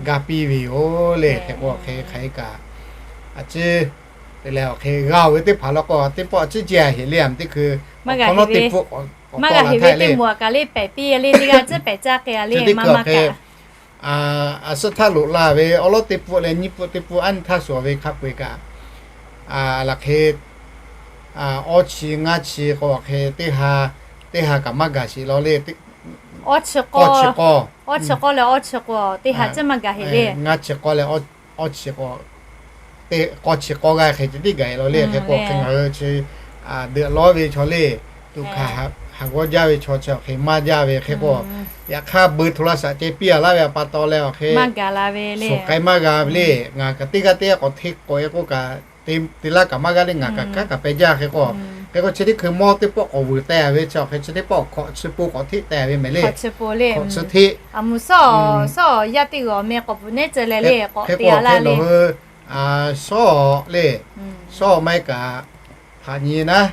ga piˇ ve yoˬ le. Hk'e k'o hk'e hk'aˬ hk'e kaꞈ, a ciˉ te leh awˬ hk'e g'a-oˬ ve teˇ hpaˍ law k'o, teˇ pawˆ a ciˉ ceh a heˍ le. A teˇ hkui awˬ hk'awꞈ nawˉ teˇ pfuhˆ k'awꞈ tawˆ la htaˇ le, pehˍ piˇ le, teˇ g'aˇ ciˉ pehˍ caˇ k'ai le, teˇ hkui maˇ maˇ kaꞈ, a suhˉ htaˇ loꞈ la ve awˉ lawˉ teˇ pfuhˆ leh nyiˇ pfuhˆ teˇ pfuhˆ a nyi htaˇ suhˍ ve hk'a peu-eˬ kaꞈ, laˬ hk'e, awˇ chi ngaˇ chi k'o awˬ hk'e teˇ ha, teˇ ha kaꞈ maˇ gaˬ sheˍ law le. Awˇ chi k'awˇ, awˇ chi k'awˇ leh awˇ chi k'awˇ teˇ ha ciˉ maˇ gaˬ heˍ le. Ngaˇ chi k'awˇ leh awˇ chi k'awˇ, teˇ k'awˇ chi k'awˇ g'aˇ hk'e ce tiˉ gaˬ heˍ law le. Hk'e k'o hk'e ngaˬ hui chi deuꞈ lawˉ ve chaw le, tuꞈ hkanˍ haˍ g'awˇ jaˇ ve chaw chi awˬ hk'e maˇ jaˇ ve. Hk'e k'o, yaꞈ hk'aˇ beu hto la shaꞈ ceh piˇ a laˇ ve pa taw leh awˬ hk'e, suhˍ k'ai maˇ g'a ve le. Ngaˬ kaꞈ teˇ g'aˇ teˇ g'aˇ k'awꞈ hteˇ k'oꞈ-e k'oˆ kaꞈ, te laˇ kaꞈ maˇ g'a le. Ngaˬ kaꞈ kanˉ kaꞈ peh jaˇ. Hk'e k'o, hk'e k'o chi teˇ hkui mawˇ teˇ pawˆ k'awꞈ vuiˬ teh ve chi awˬ hk'e chi teˇ pawˆ hk'awꞈ chi po k'awꞈ hteˆ teh ve mehˍ le. Hk'awꞈ chi po le, hk'awꞈ chi hteˆ. A mvuhˬ sawˉ sawˉ yaˇ teˇ g'aˇ meh k'awꞈ bvuhꞈ nehˉ ceh leh le, k'awꞈ te a laˇ le. Nawˬ hui sawˉ le, sawˉ maˇ heˆ kaꞈ, htaꞈ nyi naˉ,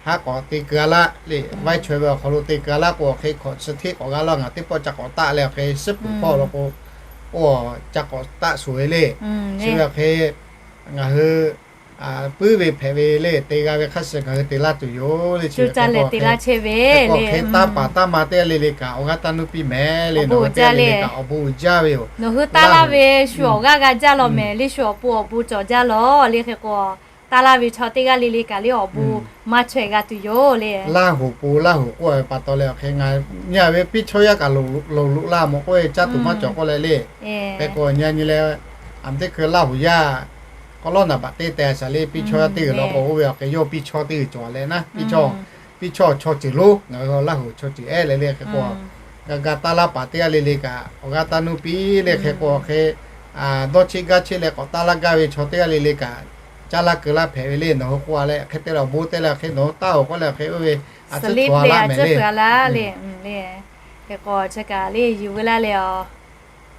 haˉ k'awꞈ te keu a laˇ le. Vaiˇ chaweh ve awˬ hk'aw lo te keu a laˇ k'o, awˬ hk'e hk'awꞈ chi hteˆ k'awꞈ g'a laˇ. Ngaˬ teˇ pawˆ ca k'awꞈ taˆ leh awˬ hk'e, suhˉ puˍ hpawˇ law k'o, oˇ ca k'awꞈ taˆ shuˍ ve le. Chi ve awˬ hk'e, ngaˬ hui puiˉ ve hpehꞈ ve le, te g'a ve hk'aˇ suh ngaˬ hui te laˇ tuˬ yoˬ le. Chi ca leh te laˇ chehˇ ve le. Hk'e taˇ paˍ taˇ ma teˇ g'aˇ le le kaꞈ awˬ g'aˇ taˇ nuˇ piˇ mehˍ le. Nawˬ hui teˇ g'aˇ le le kaꞈ awˬ bon uiˍ jaˇ ve yoˬ. Nawˬ hui taˇ laˇ ve shu awˬ g'aˇ g'a jaˇ law mehˍ le, shu awˬ pon awˬ bon cawˬ jaˇ law le. Hk'e k'o, taˇ laˇ ve chaw teˇ g'aˇ le le kaꞈ le awˬ bon maˇ chaweh g'a tuˬ yoˬ le. Laˇ hoˍ pon Laˇ hoˍ k'oˆ ve pa taw leh awˬ hk'e ngaˬ nyi ve piˇ chaw yaˇ kaꞈ loˍ loꞈ laˇ mawˬ k'oˆ ve caˇ tuˬ maˇ cawˬ k'oˆ leh le. Hk'e k'o nyi nyi leh, a teˇ hkui Laˇ hoˍ yaˇ k'awꞈ lawˉ naˍ baꞈ te teh shaˍ le. Piˇ chaw yaˇ teˇ g'uiˬ law k'o, oˇ ve awˬ hk'e yawˇ piˇ chaw teˇ g'uiˬ cawˬ leh naˉ, piˇ chaw, piˇ chaw chaw ceuˬ loˉ, ngaˬ hui Laˇ hoˍ chaw ceuˬ ehˉ leh le. Hk'e k'o, g'a ga taˇ laˇ paˍ teˇ g'aˇ le le kaꞈ awˬ g'aˇ taˇ nuˇ piˇ le. Hk'e k'o awˬ hk'e, dawˇ cheˆ gaˇ cheˆ leh k'awꞈ taˇ laˇ gaˇ ve chaw teˇ g'aˇ le le kaꞈ, caˇ laˇ keu laˇ hpehꞈ ve le. Nawˬ hui k'oˆ a leh hk'e te leh awˬ bon te leh hk'e nawˬ hui taˇ oˬ k'oˆ leh hk'e oˇ ve a ciˉ cawˬ a laˇ mehˍ le. Hk'e k'o chi kaꞈ le yuˬ veu laˇ le,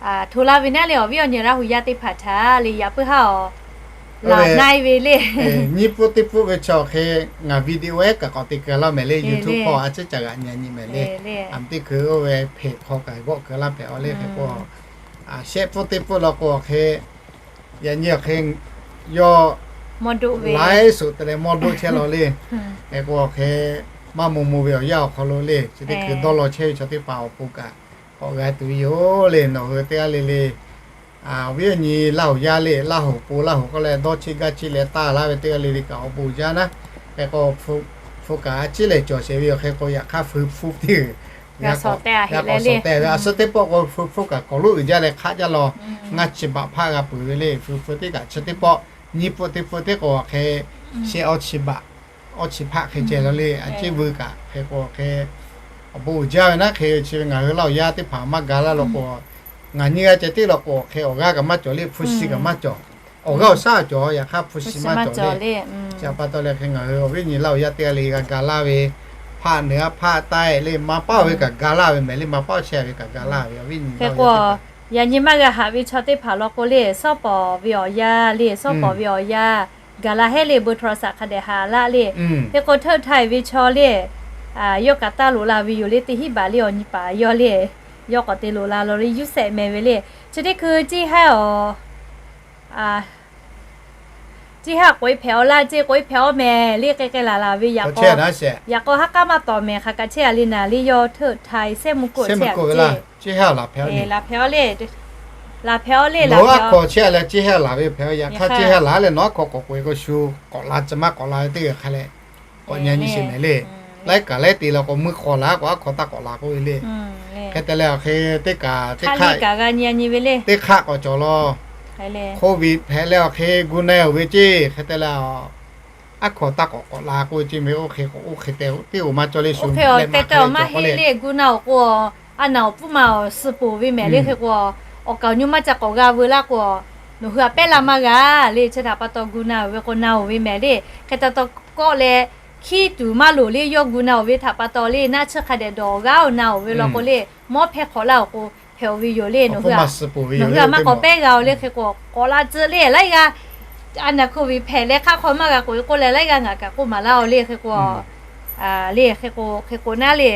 a hto laˇ ve naˉ le, awˬ viˉ awˬ nyi Laˇ hoˍ yaˇ teˇ hpaˍ htaꞈ le yaꞈ puiˉ haˉ awˬ Laˬ na e ve le. Nyiˇ pfuhˆ teˇ pfuhˆ ve chaw awˬ hk'e ngaˬ video ehˉ kaꞈ k'awꞈ te keu laˇ mehˍ le. YouTube hpawˇ a ciˉ caˇ g'aꞈ nyi nyi mehˍ le. Aˬ miˍ teˇ hkui oˇ ve hpeꞈ hk'aw kaꞈ g'awˆ keu laˇ hpehꞈ a le. Hk'e k'o, shehˆ pfuhˆ teˇ pfuhˆ law k'o awˬ hk'e, yaꞈ nyi awˬ hk'e yawˇ laiˉ suhˍ te leh mawˇ doˆ chehˇ law le. Hk'e k'o awˬ hk'e maˇ maw maw ve awˬ yanˇ awˬ hk'aw lo le, chi teˇ hkui dawˇ law chehˇ ve chaw teˇ hpaˍ awˬ pon kaꞈ k'awꞈ g'a tuˬ ve yoˬ le. Nawˬ hui teˇ g'aˇ le le, awˬ viˉ awˬ nyi Laˇ huˍ yaˇ le, Laˇ huˍ pon Laˇ huˍ k'oˆ leh dawˇ cheˇ gaˇ cheˇ leh taˇ laˇ ve teˇ g'aˇ le le kaꞈ awˬ bon jaˇ naˉ. Hk'e k'o, hpu kaꞈ a ciˉ lehˬ cawˬ sheˍ ve awˬ hk'e k'o, yaꞈ hk'aˇ hpu hpu teˇ g'aˇ k'awꞈ shawˍ teh ve, a suhˉ teˇ pawˆ k'o hpu hpu kaꞈ k'awꞈ loˉ uiˍ jaˇ leh hk'aˆ jaˇ law, ngaˇ chi baꞈ hpaˆ g'a peuˬ ve le. Hpu hpu teˇ kaꞈ chi teˇ pawˆ, nyiˇ pfuhˆ teˇ pfuhˆ teˇ k'o awˬ hk'e shehˆ awˇ chi baꞈ, awˇ chi hpaˆ hk'e ceh law le. A ciˉ vuiˇ kaꞈ hk'e k'o awˬ hk'e awˬ bon uiˍ jaˇ ve naˉ. Hk'e chi ve ngaˬ hui Laˇ huˍ yaˇ teˇ hpaˍ maˇ ga laˇ law k'o, ngaˬ nyiˇ g'aˇ ceh tiˉ law k'o hk'e awˬ g'aˇ kaꞈ maˇ cawˬ le, hpu shi kaꞈ maˇ cawˬ. Awˬ g'aˇ awˬ shaˉ cawˬ, yaꞈ hk'aˇ hpu shi maˇ cawˬ le. Chi pa taw leh hk'e ngaˬ hui awˬ viˉ nyi Laˇ huˍ yaˇ teˇ g'aˇ le g'a ga laˇ ve, hpaˆ naˬ a hpaˆ taˆ e le, maˇ paˆ ve kaꞈ ga laˇ ve mehˍ le, maˇ paˆ chehˇ ve kaꞈ ga laˇ ve awˬ viˉ nyi Laˇ huˍ yaˇ teˇ hpaˍ. Yaꞈ nyi maˇ g'a haꞈ ve chaw teˇ hpaˍ law k'o le, suhˉ pawˍ ve awˬ yanˇ le, suhˉ pawˍ ve awˬ yanˇ gaˬ la hehˉ le, เบอร์โทรศัพท์ hk'a dehꞈ haꞈ laˇ le. Hk'e k'o hteuˆ htaiˍ ve chaw le, yawˇ kaꞈ taˇ loꞈ la ve yoˬ le. Teˇ hinˉ baˬ le awˬ nyi paˍ yawˇ le, yawˇ k'awꞈ te loꞈ la law le, yuˇ shehˆ meh ve le. Chi teˇ hkui ciˇ haˉ awˬ Ciˇ haˉ k'oꞈ e hpehꞈ aw laˇ ceˇ, k'oꞈ e hpehꞈ aw mehˍ le. K'ai k'ai laˬ laˬ ve yaꞈ k'o, yaꞈ k'o ha k'aˉ maˇ tawˍ mehˍ hk'aˬ kaꞈ chehˇ a le naˍ le. Yawˇ hteuˆ htaiˍ sehˉ mvuh k'oˆ chehˇ a ve ceˇ. Laˬ hpehꞈ aw le, laˬ hpehꞈ aw le, laˬ hpehꞈ aw. Nawˬ aˉ hk'aw chehˇ a leh ciˇ haˉ laˬ ve hpehꞈ aw. Yaꞈ hk'aˇ ciˇ haˉ laˬ leh nawˬ aˉ hk'aw k'awꞈ k'oꞈ e k'o shu k'awꞈ la tcuh maˇ k'awꞈ la ve teˇ g'aˇ hk'a leh k'awꞈ nyi nyi sheˍ mehˍ le. Laiˉ kaꞈ laiˉ te la k'o meuˇ hk'aw la k'o aˉ hk'aw taˇ k'awꞈ la k'oˆ ve le. Hk'e te leh awˬ hk'e teˇ kaꞈ teˇ hk'aˆ, teˇ hk'aˆ k'awꞈ cawˬ law. Covid hpehꞈ leh awˬ hk'e gu na-e oˬ ve ceˇ. Hk'e te leh aˉ hk'aw taˇ k'awꞈ k'awꞈ la k'oˆ ve ceˇ mehˍ. Oˇ hk'e k'o oˇ hk'e te tiˉ oˬ maˇ cawˇ le shu. Oˇ hk'e te awˬ maˇ heˆ le, gu na awˬ k'o a naˬ awˬ pfuhˇ ma awˬ suh poˬ ve mehˍ le. Hk'e k'o awˬ kaˍ awˬ nyi maˇ ca k'awꞈ g'a veu laˇ k'o, nawˬ hui a pehˉ la maˇ g'a le. Chi htaꞈ pa taw gu na oˬ ve k'o na oˬ ve mehˍ le. Hk'e te taw kawˆ leh, hkiˉ tuˬ maˇ loˍ le. Yawˇ gu na oˬ ve htaꞈ pa taw le, naˆ tsuhˇ hk'a dehꞈ dawˬ g'aˇ oˬ na oˬ ve law k'o le, mawˇ hpehˇ hk'awꞈ laˇ awˬ k'o hpehꞈ oˬ ve yoˬ le. Nawˬ hui a maˇ k'awꞈ pehˉ g'a oˬ le. Hk'e k'o k'awꞈ la tcuh le. Laiˉ g'aˇ a naˬ hk'oˆ ve hpehꞈ leh hk'aˆ hk'aw maˇ g'a k'oꞈ e k'oˆ leh laiˉ g'aˇ ngaˬ kaꞈ k'oˆ maˍ laˇ oˬ le. Hk'e k'o le, hk'e k'o hk'e k'o naˉ le.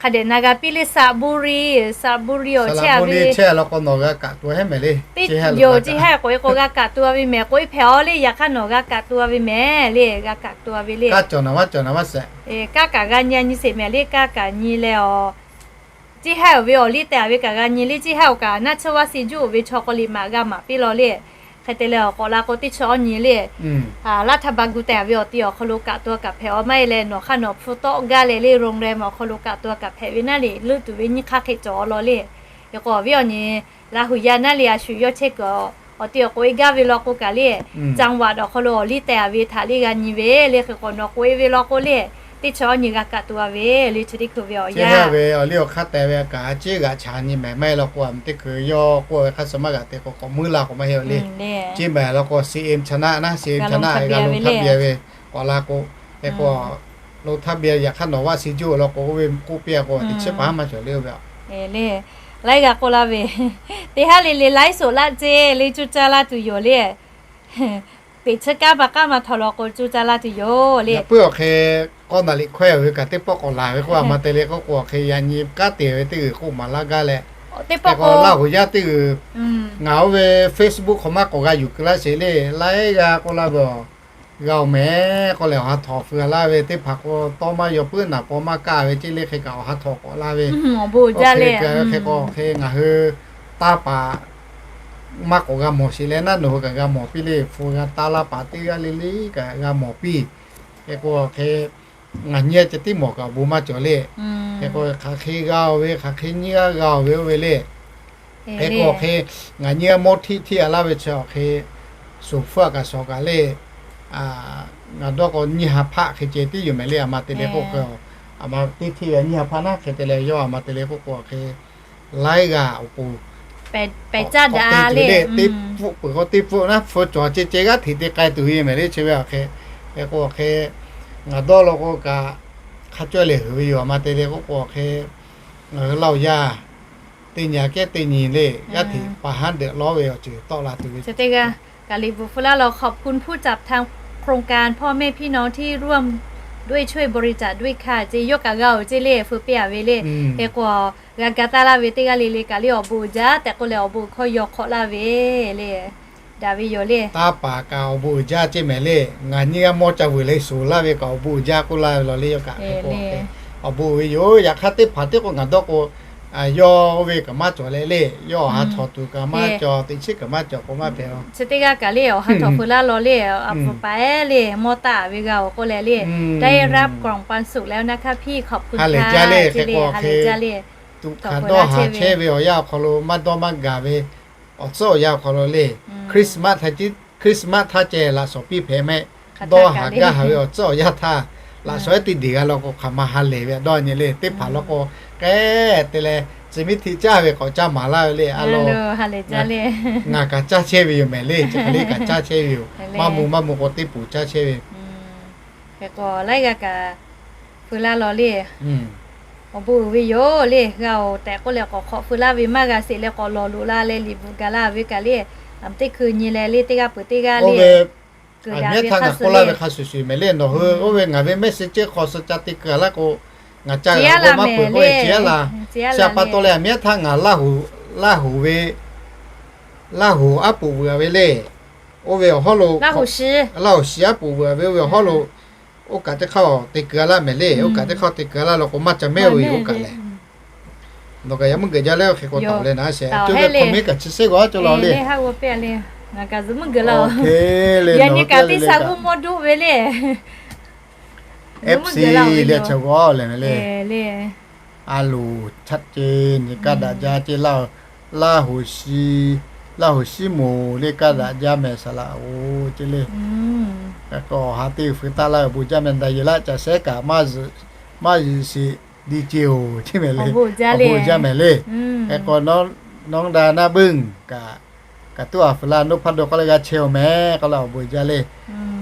Hk'a dehꞈ na g'a piˇ le, สระบุรี, สระบุรี awˬ chehˇ a ve le. Chehˇ law k'o nawˬ g'a kaꞈ tuˬ a hehˉ mehˍ le. Teˇ yoˬ, ciˇ haˉ k'oꞈ e k'o g'a kaꞈ tuˬ a ve mehˍ. K'oꞈ e hpehꞈ aw le, yaꞈ hk'aˇ nawˬ g'a kaꞈ tuˬ a ve mehˍ le. G'a kaꞈ tuˬ a ve le. Kaˇ cawˬ naˍ maˇ cawˬ naˍ maˇ sheˍ. Kaˇ kaꞈ g'a nyi a nyi sheˍ mehˍ le. Kaˇ kaꞈ nyi leh awˬ, ciˇ haˉ oˬ ve awˬ liˇ tehꞈ a ve kaꞈ g'a nyi le. Ciˇ haˉ oˬ kaꞈ naˆ tsuhˇ vaˇ si juˇ oˬ ve chaw k'o liꞈ maꞈ g'a maˍ piˇ law le. Hk'e te leh awˬ k'awꞈ la k'o teˇ chi awˇ nyi le. Laˇ htaˇ ba gu tehꞈ a ve awˬ ti awˬ hk'aw lo kaꞈ tuˬ a kaꞈ hpehꞈ aw maˇ e leh nawˬ hk'aˇ nawˬ hpu tawˆ gaˇ leh le โรงแรม awˬ hk'aw lo kaꞈ tuˬ a kaꞈ hpehꞈ ve naˉ le. Leuˆ tuˬ ve nyiˇ hk'aˇ hk'e cawˬ law le. Hk'e k'o awˬ viˉ awˬ nyi Laˇ huˍ yaˇ naˉ le a shu yawˇ chehˇ kuiˬ awˬ ti awˬ k'oꞈ e gaˇ ve law k'o kaꞈ le, จังหวัด awˬ hk'aw lo awˬ liˇ tehꞈ a ve htaꞈ le g'a nyi ve le. Hk'e k'o nawˬ k'oꞈ e ve law k'o le, teˇ chi awˇ nyi g'a kaꞈ tuˬ a ve le. Chi teˇ hkui ve awˬ yanˇ ve awˬ liˇ awˬ hk'aˇ tehꞈ ve kaꞈ a ciˉ g'aꞈ chaꞈ nyi mehˍ maˇ e law k'o a teˇ hkui yawˇ k'oˆ ve hk'a shuˍ maˇ g'a te k'o k'awꞈ meuˇ la k'o maˇ heˆ le. Ciˇ mehˍ law k'o ซีเอ็ม ชนะ naˉ, ซีเอ็ม ชนะ g'a lo htaˇ biˇ ve k'awꞈ la k'o, hk'e k'o lo htaˇ biˇ yaꞈ hk'aˇ nawˬ vaˇ si juˇ law k'o oˇ ve k'oˆ piˇ a k'o teˇ chi paˍ maˇ cawˬ le oˇ ve a le. Laiˉ g'a k'oˆ laˇ ve, teˇ haˉ le le laiˉ soꞈ laˇ ceˇ le, cuˇ caˇ laˇ tuˬ yoˬ le. Teꞈ chi kanˉ pa k'aˉ ma htawnˍ law k'o cuˇ caˇ laˇ tuˬ yoˬ le. Yaꞈ puiˉ awˬ hk'e k'awˇ naˍ liꞈ hkawehˇ ve kaꞈ teˇ pawˆ k'awꞈ laˬ ve k'oˆ a ma te le k'oˆ k'o awˬ hk'e yaꞈ nyi kanˉ te ve teˇ g'uiˬ k'oˆ maˍ laˇ gaˇ leh, teˇ pawˆ k'o Laˇ huˍ yaˇ teˇ g'uiˬ ngaˬ oˇ ve Facebook hk'aw maˇ k'awꞈ g'a yuˬ keu laˇ sheˍ le. Laiˉ g'a k'oˆ laˇ ve, g'a oˬ mehˍ k'oˆ leh awˬ ha htawnˍ feu laˇ ve teˇ hpaˍ k'o tawˇ maˇ yaw puiˉ naˍ paw maˇ kaˇ ve ceˇ le. Hk'e kaꞈ awˬ ha htawnˍ k'awꞈ laˇ ve, hk'e k'o hk'e ngaˬ hui taˇ paˍ maˇ k'awꞈ g'a mawˬ sheˍ leh naˉ nawˬ hui kaꞈ g'a mawˬ piˇ le. Hpu g'a taˇ laˇ paˍ teˇ g'aˇ le le kaꞈ g'a mawˬ piˇ. Hk'e k'o hk'e ngaˬ nyi a ceh tiˉ mawˬ kaꞈ awˬ bon maˇ cawˬ le. Hk'e k'o hk'aˬ hk'e g'a oˬ ve, hk'aˬ hk'e nyiˇ g'aˇ g'a oˬ ve oˇ ve le. Hk'e k'o awˬ hk'e ngaˬ nyiˇ g'aˇ mawˇ htiˆ htiˆ a laˇ ve chi awˬ hk'e shuˍ hpfuhˇ a kaꞈ shawˍ kaꞈ le. Ngaˬ dawˇ k'o nyiˇ ha hpaˆ hk'e ceh tiˉ yoˬ mehˍ le. A ma te le k'oˆ k'o, a ma teˇ htiˆ ve nyiˇ ha hpaˆ naˉ. Hk'e te leh yawˇ a ma te le k'oˆ k'o awˬ hk'e laiˉ g'a awˬ pon pehˬ caˇ daꞈ le. Teˇ pfuhˆ peuˬ k'o teˇ pfuhˆ naˉ hpu cawˬ ceh ceh g'aˇ hteꞈ te k'ai tuˬ ve mehˍ le. Chi ve awˬ hk'e, hk'e k'o awˬ hk'e ngaˬ dawˇ law k'o kaꞈ hk'a cawˇ lehˬ heuˬ ve yoˬ. A ma te le k'oˆ k'o awˬ hk'e ngaˬ hui Laˇ huˍ yaˇ teˇ nyi kehˉ teˇ nyi le g'aˇ hteꞈ pa haˉ deuꞈ lawˉ ve awˬ ceuˬ tawˆ la tuˬ ve Kaꞈ liꞈ bvuhꞈ feu laˇ law, ขอบคุณผู้จัดทางโครงการ พ่อแม่พี่น้องที่ร่วมด้วยช่วยบริจาคด้วยค่ะ ce yawˇ kaꞈ g'a-oˬ ce le, feu piˇ-a ve le. Hk'e k'o, g'a ga taˇ laˇ ve teˇ g'aˇ le le kaꞈ le, awˬ bon uiˍ jaˇ tehꞈ k'oˆ leh awˬ bon uiˍ hkawˇ yaw hk'awꞈ laˇ ve le. Daꞈ ve yoˬ le. Taˇ paˍ kaꞈ awˬ bon uiˍ jaˇ ce mehˍ le. Ngaˬ nyi g'a mawˇ ca vuiˬ le, shuˍ laˇ ve kaꞈ awˬ bon uiˍ jaˇ k'oˆ laˇ ve law le, yawˇ kaꞈ hk'e k'o. Awˬ bon uiˍ ve yoˬ. Yaꞈ hk'aˇ teˇ hpaˍ teˇ k'o ngaˬ dawˇ k'o, yawˇ oˇ ve kaꞈ maˇ cawˬ leh le. Yawˇ awˬ ha htawꞈ tuˬ kaꞈ maˇ cawˬ, teꞈ chiˉ kaꞈ maˇ cawˬ k'o maˇ hpehꞈ. Chi teˇ g'aˇ kaꞈ le, awˬ ha htawꞈ feu laˇ law le, a pu paˍ ehˉ le, mawˇ taˆ ve g'a-oˬ k'oˆ leh le, ได้รับกล่องปันสุขแล้วนะคะพี่ ขอบคุณค่ะ ha lehˬ jaˇ le, hk'e k'o hk'e jaˇ le. Tuꞈ hkanˍ dawˇ haˍ chehˇ ve awˬ yanˇ awˬ hk'aw lo maˇ dawˇ maˇ gaˬ ve awˬ tcuhˉ awˬ yanˇ awˬ hk'aw lo le, Christmas htaˇ, Christmas htaˇ ceh laꞈ shawˍ piˇ hpehꞈ mehˆ. Dawˇ haˍ gaˇ haˍ ve awˬ tcuhˉ awˬ yanˇ htaˇ, laꞈ shawˍ ehˉ teˇ deˬ g'a law k'o, hk'aˬ ma ha lehˬ ve a dawˇ nyi le. Teˇ hpaˍ law k'o, k'ehˉ te leh, tcuh miˇ htiˆ caˇ ve k'awꞈ caˇ maˍ laˇ ve le. A lo, ngaˬ kaꞈ caˇ chehˇ ve yoˬ mehˍ le. Chi hk'e le kaꞈ caˇ chehˇ ve yoˬ. Maˇ mvuh maˇ mvuh k'o, teˇ poˍ caˇ chehˇ ve yoˬ. Hk'e k'o, laiˉ g'aˇ kaꞈ feu laˇ law le. Awˬ bon uiˍ ve yoˬ le. G'a-oˬ tehꞈ k'oˆ leh k'awꞈ hk'awꞈ feu laˇ ve maˇ g'a sheˍ leh k'awꞈ lawˬ loꞈ la leh liꞈ bvuhꞈ gaˬ laˇ ve kaꞈ le, a teˇ hkui nyi leh le, teˇ g'aˇ peuˬ teˇ g'aˇ le. Aˬ miˉ htaˇ ngaˬ k'oˆ laˇ ve hk'a shuˍ shuˍ mehˍ le, nawˬ hui oˇ ve ngaˬ ve message hk'aw suh ca te keu-a laˇ k'o, ngaˬ ca g'a k'o maˇ peuˬ k'oˆ ve ce-a la. Chi pa taw leh aˬ miˉ htaˇ ngaˬ Laˇ huˍ ve, Laˇ huˍ aˉ poꞈ vuiˬ-a ve le. Oˇ ve awˬ hawˉ lo, Laˇ huˍ shi aˉ poꞈ vuiˬ-a ve oˇ ve awˬ hawˉ lo, oˇ kaꞈ teˇ hk'aˇ te keu-a laˇ mehˍ le. Oˇ kaꞈ teˇ hk'aˇ te keu-a laˇ law k'o maˇ ca mehˉ-oˬ ve yoˬ. Oˇ kaꞈ lehˬ, nawˬ kaꞈ yaꞈ meuˇ geuꞈ jaˇ leh, hk'e k'o taˍ leh naˉ shehˍ co ve hk'aw miˉ kaꞈ chi shehˇ g'aw cawˇ law le. Yaꞈ nyi kaꞈ teˇ shaˍ g'uˇ mawˇ doˆ ve le. F C le, chaw g'aw lehˬ mehˍ le. A loˍ chaꞈ ce nyi kaˇ daꞈ jaˇ ce, Laˇ huˍ shi, Laˇ huˍ shiˉ moˍ le kaˇ daꞈ jaˇ mehˍ saˍ laꞈ-oˬ ce le. K'o awˬ ha teˇ feu taˆ laˇ awˬ bon jaˇ mehˍ, daꞈ yeˬ laˇ ca shehˉ kaꞈ maˇ zuhꞈ, maˇ zuhꞈ shiˍ di ce-oˬ ce mehˍ le. Awˬ bon jaˇ mehˍ le. Hk'e k'o, nawˉ da naˇ buiˇ kaꞈ, kaꞈ tuˉ a feu laˇ, Noˉ hpaˇ dawˇ k'oˆ leh g'a chehˇ-oˬ mehˍ k'oˆ leh awˬ bon jaˇ le.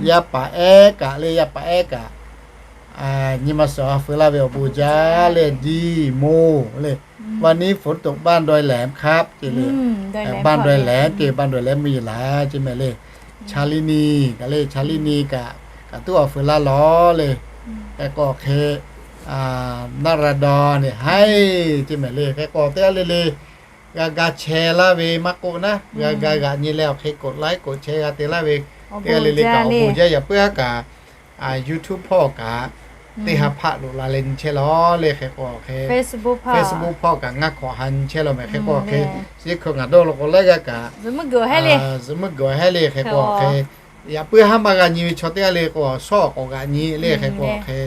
Yaˇ paˍ ehˉ kaꞈ le, yaˇ paˍ ehˉ kaꞈ, nyi ma suhˍ a feu laˇ ve awˬ bon jaˇ le. Di moˍ le, วันนี้ฝนตกบ้านดอยแหลมครับ ce le. บ้านดอยแหลม ce, บ้านดอยแหลม mvuhˇ yeˬ laˬ ce mehˍ le. Chaˇ liˇ ni kaꞈ le, Chaˇ liˇ ni kaꞈ, kaꞈ tuˉ a feu laˇ lawˬ le. Hk'e k'o hk'e, naˆ ra dawˇ ne haiˉ ce mehˍ le. Hk'e k'o teˇ g'aˇ le le g'a ga chehˇ laˇ ve maˇ k'oˆ naˉ, g'a ga g'aꞈ nyi leh awˬ hk'e กดไลค์ กดแชร์ g'a te laˇ ve teˇ g'aˇ le le kaꞈ awˬ bon jaˇ. Yaꞈ puiˉ haˉ kaꞈ YouTube hpawˇ kaꞈ teˇ ha hpaˆ loꞈ la leh nyi chehˇ law le. Hk'e k'o hk'e Facebook hpawˇ kaꞈ ngaˇ hkawꞈ ha nyi chehˇ law mehˍ. Hk'e k'o hk'e, chi hkui ngaˬ dawˇ law k'o laiˉ g'aˇ kaꞈ zuhꞈ meuˇ g'uiˬ hehˉ le. Hk'e k'o hk'e, yaꞈ puiˉ haˉ maˇ g'a nyi ve chaw teˇ g'aˇ le k'o, shawˉ k'awꞈ g'aꞈ nyi le. Hk'e k'o hk'e,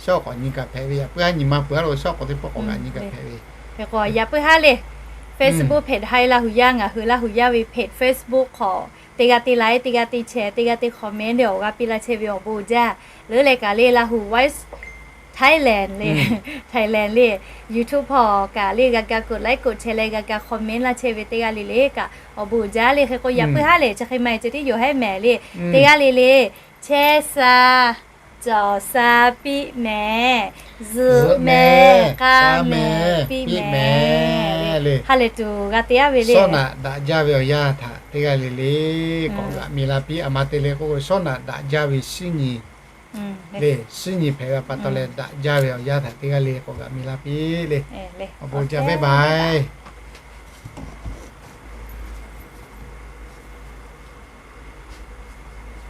shawˉ k'awꞈ nyi kaꞈ hpehꞈ ve. Yaꞈ puiˉ haˉ nyi ma peuˬ a lo shawˉ k'awꞈ teˇ pawˆ k'awꞈ g'aꞈ nyi kaꞈ hpehꞈ ve. Hk'e k'o yaꞈ puiˉ haˉ le, Facebook page Hai Laˇ huˍ yaˇ, ngaˬ hui Laˇ huˍ yaˇ ve page Facebook hk'aw teˇ g'aˇ teˇ like, teˇ g'aˇ teˇ share, teˇ g'aˇ teˇ comment le awˬ g'a piˇ laˇ chehˇ ve awˬ bon jaˇ. Leuˉ leh kaꞈ le Laˇ huˍ Voice Thailand le, Thailand le, YouTube hpawˇ kaꞈ le g'a ga กดไลค์ กดแชร์ leh g'a ga comment laˇ chehˇ ve teˇ g'aˇ le le kaꞈ awˬ bon jaˇ le. Hk'e k'o yaꞈ puiˉ haˉ lehˬ chi hk'e ma ce tiˉ yoˬ hehˉ mehˍ le. Teˇ g'aˇ le le, chehˇ sha, cawˬ sha piˇ mehˍ, zuhꞈ mehˍ, k'aˇ mehˍ piˇ mehˍ le. Ha lehˬ tuˬ g'a te-a ve le. Shawˉ naꞈ daꞈ jaˇ ve awˬ yanˇ htaꞈ teˇ g'aˇ le le k'awꞈ g'aꞈ mi la piˇ. A ma te le k'o, shawˉ naꞈ daꞈ jaˇ ve shinˉ nyi le, shinˉ nyi hpehꞈ ve pa taw leh daꞈ jaˇ ve awˬ yanˇ htaꞈ teˇ g'aˇ le k'awꞈ g'aꞈ mi la piˇ le. Awˬ bon jaˇ, bye bye.